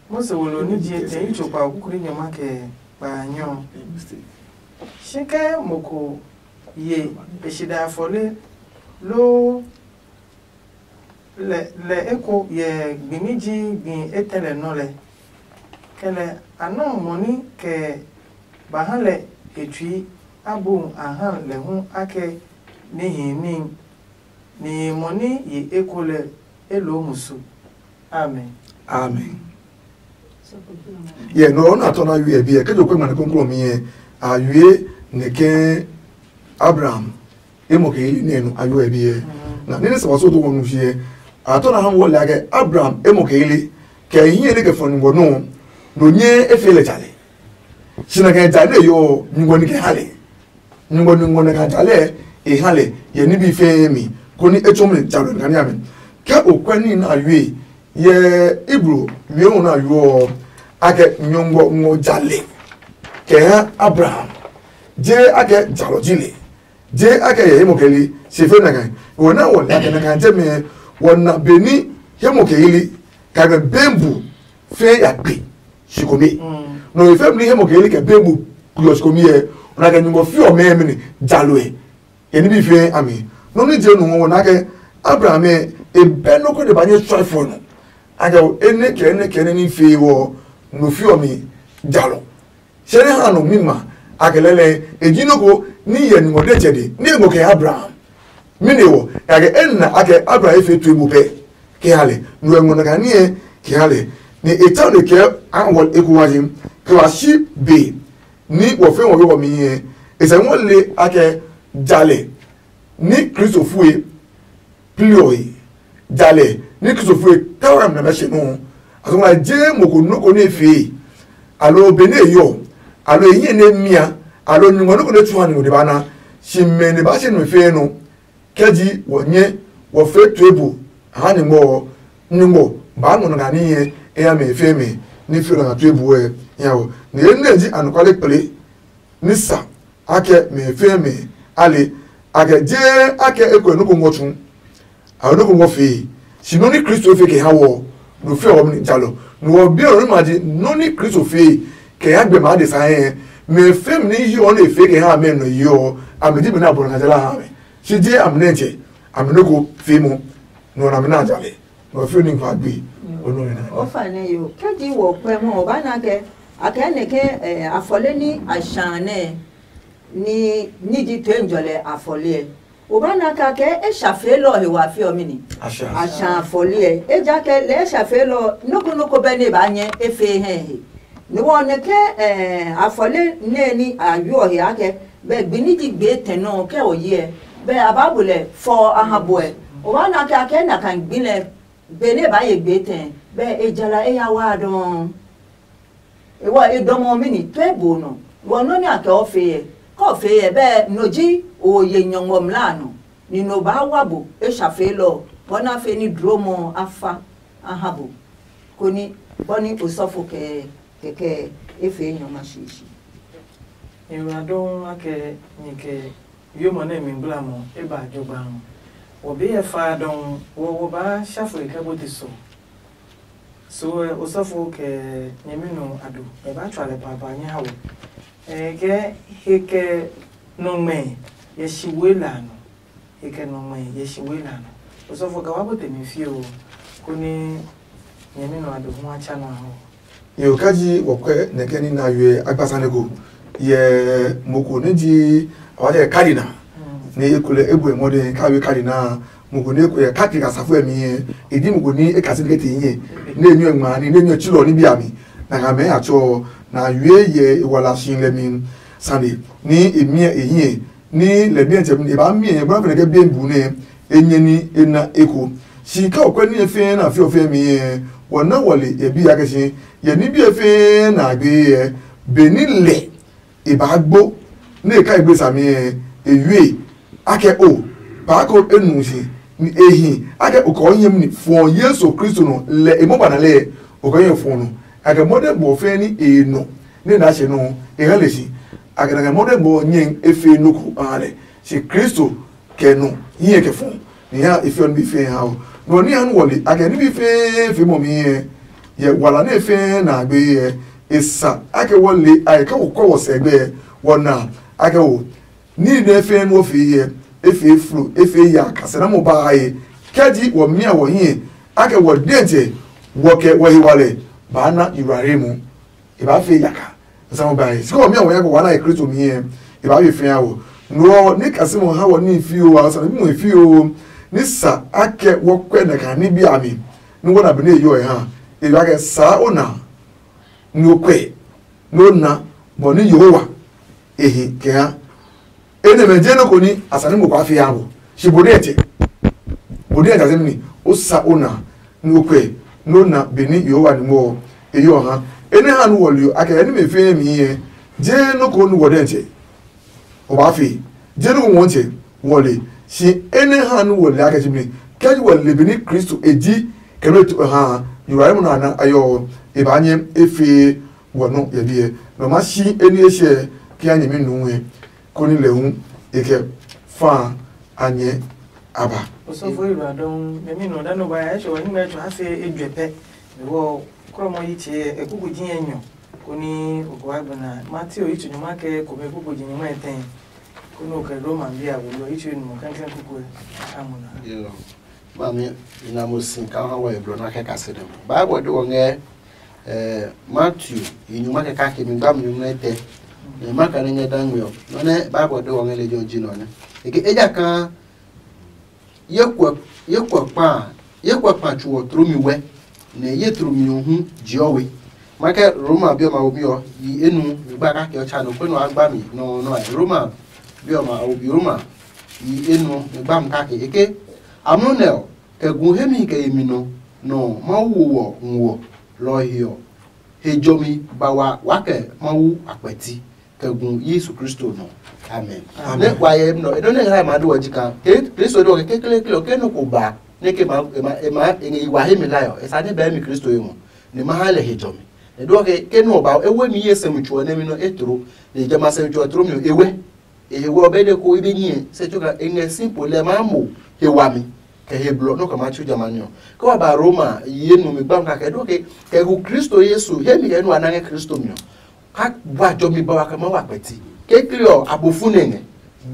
Mose wo lo ní ji etɛ yi tso pa kukuri nyɔma kɛ pa nyɔ. Shi kɛ mo ko ye e shi da fɔle loo lɛ lɛ eko yɛ gbi ní ji gbi etɛ lɛ nɔ lɛ. Kɛlɛ a nɔ mɔ ní kɛ ba ha lɛ e tsui a bu a ha lɛ hu a kɛ níhi ní ni mɔ ní yi eko lɛ e loo musu. Amen. Amen. Yɛ nɔ ɔ na tɔ na wie bi yɛ kɛ jo kwe mane kɔnkɔn mi yɛ a wie ne kɛ Abraham e mɔ kɛ yi ne no a yoo ɛ bi yɛ. Na ne ne sɛ wa so do wɔnu fiɛ a tɔ na ha wɔ lɛ akɛ Abraham e mɔ kɛ yi le kɛ yi ne kɛ fɔ ni wɔ no no nyɛ e fe lɛ jalɛ. Sina kɛ jalɛ yɔ nyugbɔ ni kɛ ha lɛ. Nyugbɔ ni ngɔ nɛ ka jalɛ e ha lɛ yɛ nibi fɛɛ mi koni e tsɔm lɛ jalɛ ni kani amɛ. Kɛ o kwɛ ni na yue yɛ ibro wie hu na yuɔ akɛ nyɔngbɔ ngɔ jalɛ kɛ ha Abraham. Je akɛ jalɔ ji lɛ. Je akɛ yɛ himɔ kɛ li si fe na kan wɔ na wɔ la kɛ na kan jɛ mɛ wɔ na be ni himɔ kɛ yi li ka mɛ bembu fe ya gbe. Shikomi. No e fɛ mli hemo ke ele kɛ bebu kuyo shikomi yɛ ona kɛ nyumbɔ fi ɔ mɛ mini jalo ɛ. Yɛ nibi fɛ ami no ni je nu wɔ na kɛ Abraham ɛ e bɛ no ko de ba nye sɔ fɔ no. Akɛ o ene kɛ ene kɛ ene ni fe wɔ no fi ɔ mi jalɔ. Se ne ha nɔ mi ma a kɛ lɛlɛ e ji nɔ ko ni yɛ ni ngɔ de tsɛ de ni e ngɔ kɛ Abraham. Mi ne wɔ ya kɛ e na a kɛ Abraham e fe tue mo pɛ kɛ ha lɛ nu ɛ ngɔ na ka ni ɛ kɛ ha lɛ. Ni e tsɛ ne kɛ an wɔ e ko wa ji kɛ wa shi be ni wɔ fe wɔ be wɔ mi yɛ e sɛ ngɔ le a kɛ jalɛ ni Kristo fue pliɔ he. Jalɛ ni Kristo fue tawra mi na bɛ hyɛ nɔ. A sɔngɔ la je mo ko nɔ ko ne fee alo be ne yɔ alo e hiɛ ne mia alo nyuŋɔ nɔ ko ne tsu ha ni mo de ba na. Si mɛ ne ba hyɛ nɔ fee nɔ kɛ ji wɔ nyɛ wɔ fe tue bu ha ni mo. Nyuŋɔ ba ngɔ na ni yɛ e ya mɛ fe mɛ ni fi na tue bu ɛ ya wɔ ne ne ji anɔkwale kple ni sa akɛ mɛ fɛɛ mɛ a le akɛ jee akɛ e kɔɛ nɔ́ ko ngɔ tsu a nɔ́ ko ngɔ fee si nɔ́ ní Kristo e fe kɛ ha wɔ no fɛ wɔ mi jalɔ no wɔ bi ɔ nɔ́ ma ji nɔ́ ní Kristo fee kɛ ha gbɛ ma de sa hɛ mɛ fɛɛ mi ní yi ɔ ne fee kɛ ha mɛ nɔ yi ɔ a mɛ ji mɛ na bɔ na jala ha mɛ si je a mɛ nɛ jɛ a mɛ nɔ́ ko fee mɔ nɔ na mɛ na jalɛ. Nɔ fi ni va gbe o nɔ na. O fa nɛ yo kɛ ji wɔ kwɛ mɔ o ba na kɛ a kɛ ne ke eh, afɔle ni a shan nɛ ni ni ji toenjɔlɛ afɔle ɛ o ba na ka kɛ e sha fee lɔ he wa fi ɔ mi ni a sha afɔle ɛ e ja kɛ lɛ e sha fee lɔ noko noko bɛ ne ba nyɛ e fee hɛ he ni wɔ ne ke eh, afɔle nɛ ni a yuɔ he a kɛ bɛ gbi ni ji gbe tɛ nɔ kɛ o yi ɛ bɛ a ba bu lɛ fɔ a ha bu ɛ o ba na kɛ a kɛ na kan gbi lɛ Benɛ e ba ye gbee tɛ, bɛ e jala eya waa dɔɔ. E wɔ e dɔmɔ mi ni tue bo nɔ. Wɔ nɔ nɛ a kɛ o fee yɛ. Kɔ fee yɛ bɛ no ji o ye nyɔngɔ mla nɔ. Ni no baa wa bo e sha fee lɔ bɔ na fe ni dlomɔ a fa a ha bo. Koni bɔ ni osɔfo kɛ kɛkɛ e fee nyɔngma shishi. Nyɛ wa dɔɔ akɛ nyɛ kɛ Wiemɔ nɛ mi gbla mɔ e ba jogbaŋ. Wɔ be yɛ fa dɔŋ wɔ wɔ baa sha fo kɛ bɔ te so. So ɛ osɔfo kɛ nyɛmi nɔ ado ɛ ba tswa lɛ papa nyɛ ha wɔ. Ɛ kɛ he kɛ nɔ ŋmɛ yɛ shi we la nɔ. He kɛ nɔ ŋmɛ yɛ shi we la nɔ. Osɔfo kɛ wa bɔ te mi fie o. Koni nyɛmi nɔ ado hu a tsa nɔ a hɔ. Yo kaji wɔ kwɛ nɛ kɛ ni na yue agbasa ne ko yɛ mo ko ne ji awa jɛ kadi na ne e ko lɛ e bu mɔ de ka yue kadi na mo ko ne ko yɛ kadi ka safu mi e di mo ko ni e kasi ke ti yɛ ne nyue ngma ni ne nyue chilo ni bia mi na ka mɛ a cho na yue yɛ e wala shi lɛ mi sane ni e mi e yɛ ni lɛ bi e jɛ mi e ba mi e bra fɛ ke bi bu ne e nyɛ ni e na eko si ka o kwɛ ni e fɛ na fi o fɛ mi e wɔ na wɔ le e bi ya ke si yɛ ni bi e fɛ na gbe e be ni lɛ e ba gbo ne e ka e gbe sami e e yue akɛ o ba ko e nu si ni e hi akɛ o kɔ nyɛ mi fɔ Yesu Kristo no lɛ e mo ba na lɛ o kɔ nyɛ fɔ no akɛ mo de bo fɛ ni e no ne na se no e ha le si akɛ na mo de bo nyɛ e fe no ku a le si Kristo kɛ no nyɛ kɛ fɔ ni ha e fe ni bi fe ha o no ni han wɔ le akɛ ni bi fe fe mo mi yɛ wala ne fe na gbe yɛ e sa akɛ wɔ le a ka wɔ kɔ wɔ sɛ gbe wɔ na akɛ wɔ ni ne fe no fe yɛ e fe flo e fe ya ka sɛ na mo ba ye kɛ ji wɔ mia wɔ hiɛ akɛ wɔ dɛntsɛ wɔ kɛ wɔ he walɛ ba na yurare mu e ba fe yaka nsa mo ba ye sika wɔ mia wɔ yaka wɔ na ye Kristo mi yɛ e ba ye fe awo no ni kasi mo ha wɔ ni fi o wa sa ni mo fi o ni sa akɛ wɔ kwɛ na ka ni bi ami ni wɔ na bi ne yɔ e ha e ba kɛ sa o na ni o kwɛ ni o na bɔ ni Yehowa e hi kɛ ha Enɛ mɛ je nɔ ko ni a sane mo kua fi ha mo. Shi bo dɛ tɛ. Bo dɛ tɛ mi o sa o na ni o kwɛ no na be ni Yehowa ni mo e yo ha. Enɛ ha nu wɔ lio akɛ ni me fe mi yɛ. Je nɔ ko nu wɔ dɛ tɛ. O ba fe. Je nɔ ko wɔ tɛ wɔ le. Shi enɛ ha nu wɔ le akɛ ji mi. Kɛ ji wɔ le be ni Kristo e ji kɛ no to ha. Yehowa mo na na ayo e ba nyɛ e fe wɔ no yɛ biɛ. Nɔ ma shi eni e hyɛ kia nyɛmi nu he. Koni lɛ hu e kɛ fa a nyɛ a ba. Osɔfo yi ra dɔn mɛmi nɔ da no ba ya ɛsɛ wa nyuma ɛtsɔ ase edwɛ pɛ. Mewɔ krɔmɔ yi tse ekuku ji yɛ nyɔ koni ogo agbena Mateo yi tso nyuma kɛ kome ekuku ji nyuma etɛn koni okɛ Roma bi a wolo yi tso enumɔ kankan kuku amuna. Mami, ina mo si ka ha wɔ eblɔ na kɛ kase ne mo. Bible de wɔ ngɛ eh, Matthew yi nyuma kɛ kake mi gba mi nyumu nɛ tɛ. Nɛ ma ka ne ngɛ da ngmi ɔ. Nɔ nɛ Bible de wɔ ngɛ lejɛ ɔ ji nɔ nɛ. Eke ejakaa ye kuɛ ye kuɛ kpa ye kuɛ kpa tsu ɔ tro mi wɛ. Nɛ ye tro mi ɔ hu jiɔ we. Ma kɛ Roma bi ɔ ma wo mi ɔ yi enu mi gba kake ɔ tsa nɔ kpe nɔ a gba mi nɔ nɔ a Roma bi ɔ ma wo bi Roma yi enu mi gba mi kake eke. Amlɔ nɛ ɔ, kɛ gu hemi kɛ yemi nɔ nɔ Mawu wo wɔ nguɔ lɔ ɔ he ɔ, he jɔmi ba wa wa kɛ Mawu a kpɛti kɛ gu Yesu Kristo nɔ. Amen. Amen. Ne wa ye nɔ edo ne ha ma do wa jika ke Kristo do ke kle kle ke no ko ba ne ke ma e ma e ma e ngi wa hemi la yo e sa ne ba mi Kristo ye mo ne ma ha le he jɔmi. Edo ke ke no ba e we mi ye se mu chuo ne mi no etro ne jama se mu chuo tro mi e we. E he wɔ be de ko ibe nyɛ se tso ka e ngɛ simple lɛ ma mo he wami kɛ he blɔ no ka ma tsu jamani ɔ. Ke wa ba Roma ye nu mi gbam ka kɛ do ke kɛ gu Kristo Yesu he mi kɛ nu ana ngɛ Kristo mi ɔ. Ka bua jɔ mi ba wa kɛ ma wa kpɛti. Ke kli ɔ abofu ne ngɛ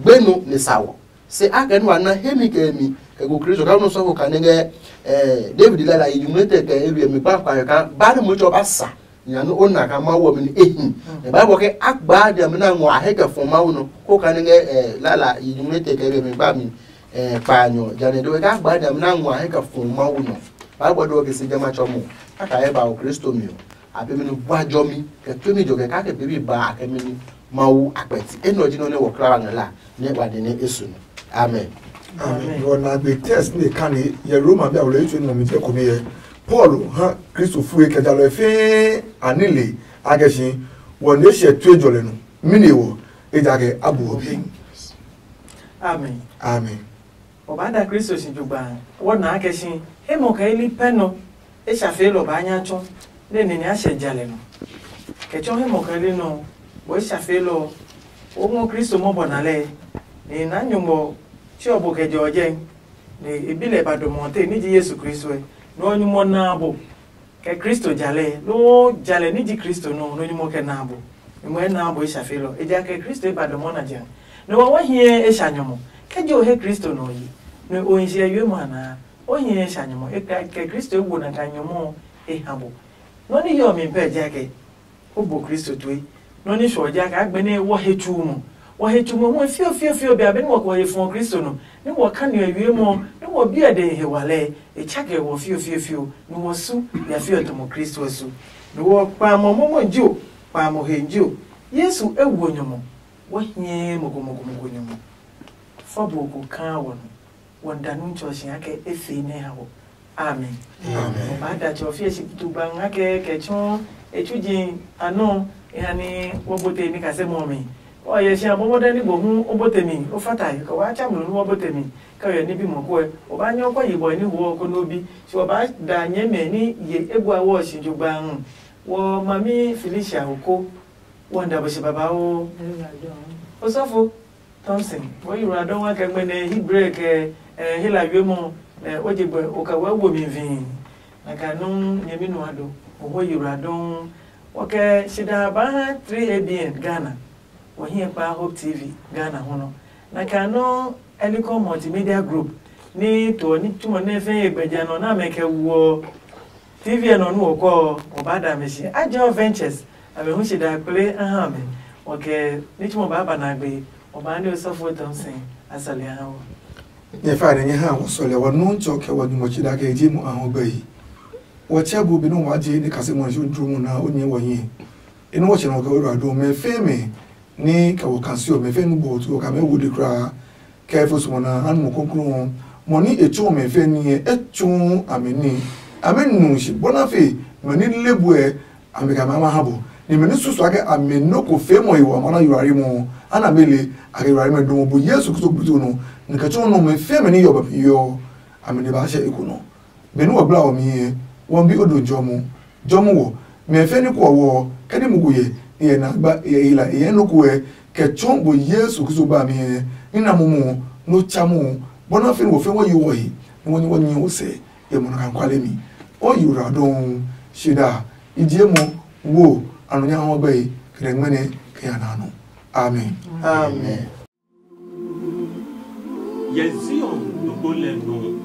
gbenu ne sa wɔ. Se a kɛ nu ana he mi kɛ mi kɛ gu Kristo ka nu sɔfo ka ne ngɛ eh David lala yi jumlete kɛ ewiɛ mi gbam ka ka ba ne mo tsɔ ba sa. Nya nɛ o na kaa Mawu ɔ mi ni e hi. Nɛ Bible ke a gbaa jamɛ nɛ a ngɔ a he kɛ fɔ Mawu nɔ ko ka nɛ ngɛ lala yi nyumu nɛ te kɛ be mi gba mi kpaanyɔ ja nɛ de we ke a gbaa jamɛ nɛ a ngɔ a he kɛ fɔ Mawu nɔ. Bible de ɔ ke si jamɛ a tsɔ mo a ka ye ba o Kristo mi ɔ a pemi ni bua jɔmi kɛ pemi jɔ kɛ kaa kɛ pemi ba a kɛ mi ni Mawu a kpɛti enɛ ɔ ji nɔ nɛ wɔ kla wa ngɛ la nɛ wa de nɛ e su nɔ. Amen. Amen. Wɔ na gbe text ne ka ne yɛ Roma bi a wɔ lɛ yi tue nɔ mi tɛ ko mi yɛ. Paul ha Kristo fue kɛ jalɔe fɛɛ a nile a kɛ si wɔ ne hyɛ tue jɔlɛ nɔ. Mini wɔ ejaakɛ a bu wɔ bi. Amen. Amen. Ɔ baa da Kristo si jugba wɔ naa kɛ si he mɔ kɛ ili pɛ nɔ. E sha fee lɔ baa nya tsɔ nɛ nene a hyɛ jalɛ nɔ. Kɛ tsɔ he mɔ kɛ ili nɔ bɔ e sha fee lɔ o ngɔ Kristo mɔbɔ na lɛ. Nɛ na nyɔngmɔ tsi ɔ bo kɛ jɛ ɔ jɛ. Nɛ e bi lɛ ba dɔmɔ ɔ te ní ji Yesu Kristo ɛ. Nɔ ɔ nyumu ɔ naa bo kɛ Kristo jalɛ loo jalɛ ní ji Kristo nɔ nɔ nyumu ɔ kɛ naa bo. Nyumu ɛ naa bo e sha fee lɔ ejakaa Kristo e ba dɔmɔ na jɛ. Nɛ wa wa hiɛ e sha nyɔmɔ kɛ je o he Kristo nɔ yi nɛ o hi si ɛ yue ma naa o hiɛ e sha nyɔmɔ e kɛ Kristo e wo na ka nyɔmɔ e ha bo. Nɔ ni yɔ mi pɛ ja kɛ o bo Kristo tue. Nɔ ni sɔ ja kɛ agbe ne wɔ he tsu mo wɔ he tsu mo mo fio fio fio be abe ni wɔ ko he fɔ Kristo nɔ ni wɔ ka ni yue mo ni wɔ bi ɛ de he wa lɛ e cha kɛ wɔ fio fio fio ni wɔ su ya fio tɔmɔ Kristo su ni wɔ kpa mo mo mo njo kpa mo he njo Yesu e wo nyɔmɔ wɔ hiɛ mo ko mo ko mo ko nyɔmɔ fɔ bo ko kan wɔ no. Wɔn da nu tsɔ si akɛ efee nɛ ha wɔ. Amen. Amen. Ɔba da tsɔ fie si kutu gba nga kɛ kɛ tsɔ etsu ji anɔ ehani wɔ bote ni kase mɔ mi. Ɔ yɛ si abɔbɔ dɛ ni bo hu o bote mi o fata yi kɛ wa cha mlu nu wɔ bote mi kɛ yɛ ni bi mɔ ko ɛ ɔba nyɔ kɔ yi bɔ ni wo ko no bi si ɔba da nyɛ mɛ ni ye egua wɔ si jo gba hu. Wɔ mami Felicia oko wɔ nda bo si baba o. Osɔfo Thompson, wo yi wura dɔn wa kɛ gbɛnɛ Hebrew kɛ eh, hela wiemɔ eh, o je gbɛ o ka wɛ wo mi vii. Na ka nu nyɛmi nua do o wo yi wura dɔn. Wɔ kɛ shida ba ha three A B N Ghana. Wɔ hiɛ kpa Hope T V Ghana hu nɔ. Na ka nu Elikon Multimedia Group ni to ni tumɔ ne fɛ ye gbɛja nɔ na mɛ kɛ wuɔ. T V ɛ nɔ nu ɔ kɔ ɔ, ɔ ba da mɛ shi. A jɛ ɔ ventures, a mɛ hu shi da kple a ha mɛ. Ɔ kɛ ni tsumɔ ba ba na gbe, ɔ ba ne osɔfo Thompson a sɔle a ha wɔ. Nyɛ fa ne nyɛ ha wɔ sɔle wɔ nu tsɔ kɛ wɔ nyumɔ chi da kɛ ji mu a ho gbɛ yi. Wɔ tsɛ bu bi no wa je ni kase mo ju ju mu na o nyɛ wɔ yi. Inu wɔ chɛ no kɛ wɔ ra do mɛ fe mɛ ni kɛ wɔ kan si ɔ mɛ fe nu bo tu ka mɛ wo de kra. Kɛ fo sumo na an mo kokro. Mo ni e tso mɛ fe ni e tso a mɛ ni. A mɛ nu shi bona fe mɛ ni lebu e a mɛ ka mɛ ma ha bo. Ni mɛ ni susu ake a mɛ no ko fe mo yi wa mana yurare mo. Ana mɛ le a ke yurare mɛ do mo bu Yesu Kristo bu to no. Ni kɛ tso no mɛ fe mɛ ni yɔ ba yo. A mɛ ni ba she e ko no. Benɛ wɔ gbla wɔ mi ɛ, wɔ bi o do jɔmu. Jɔmu wɔ, mɛ fɛ ni kuɔ wɔ, kɛ ni muku yɛ, yɛ na gba yɛ ila yɛ no kuɛ, kɛ tsɔ bo Yesu Kristo ba mi ɛ, ni na mumu, no tsa mu, bɔna fi wɔ fɛ wɔ yi wɔ yi, ni wɔ ni wɔ ni wɔ sɛ, yɛ mɔ na kan kwale mi. O yi wura dɔn, shida, i je mo, wo, anu nya ho gbɛ yi, kɛ ngmɛnɛ, kɛ ya na no. Amen. Amen. Yɛ Zion nugbo lɛ nɔ.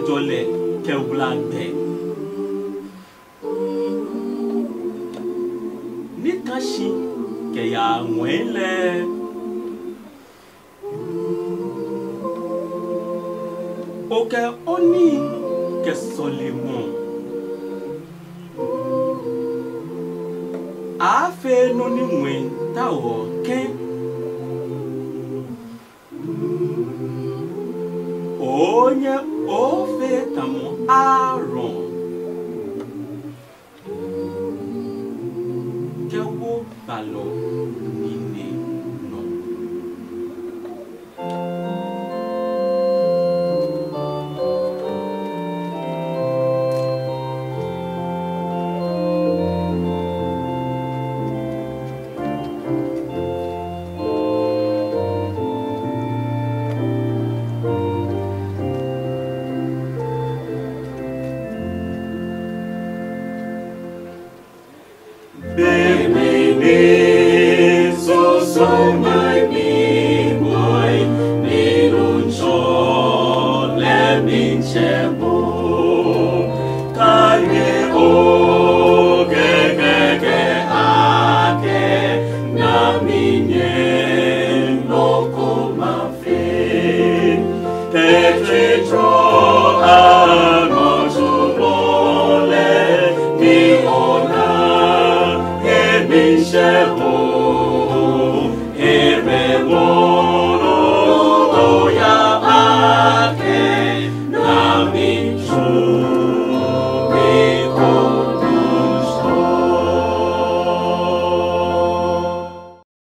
jɔ lɛ kɛ wla gbɛ. Ní ka si kɛ ya ngɔɛ lɛɛ. O kɛ o níhi kɛ sɔle ngɔ. A fee nɔ́ ní ngmɛ tao ɔ kɛ̃. Oo nyɛ oo fee tamɔ aa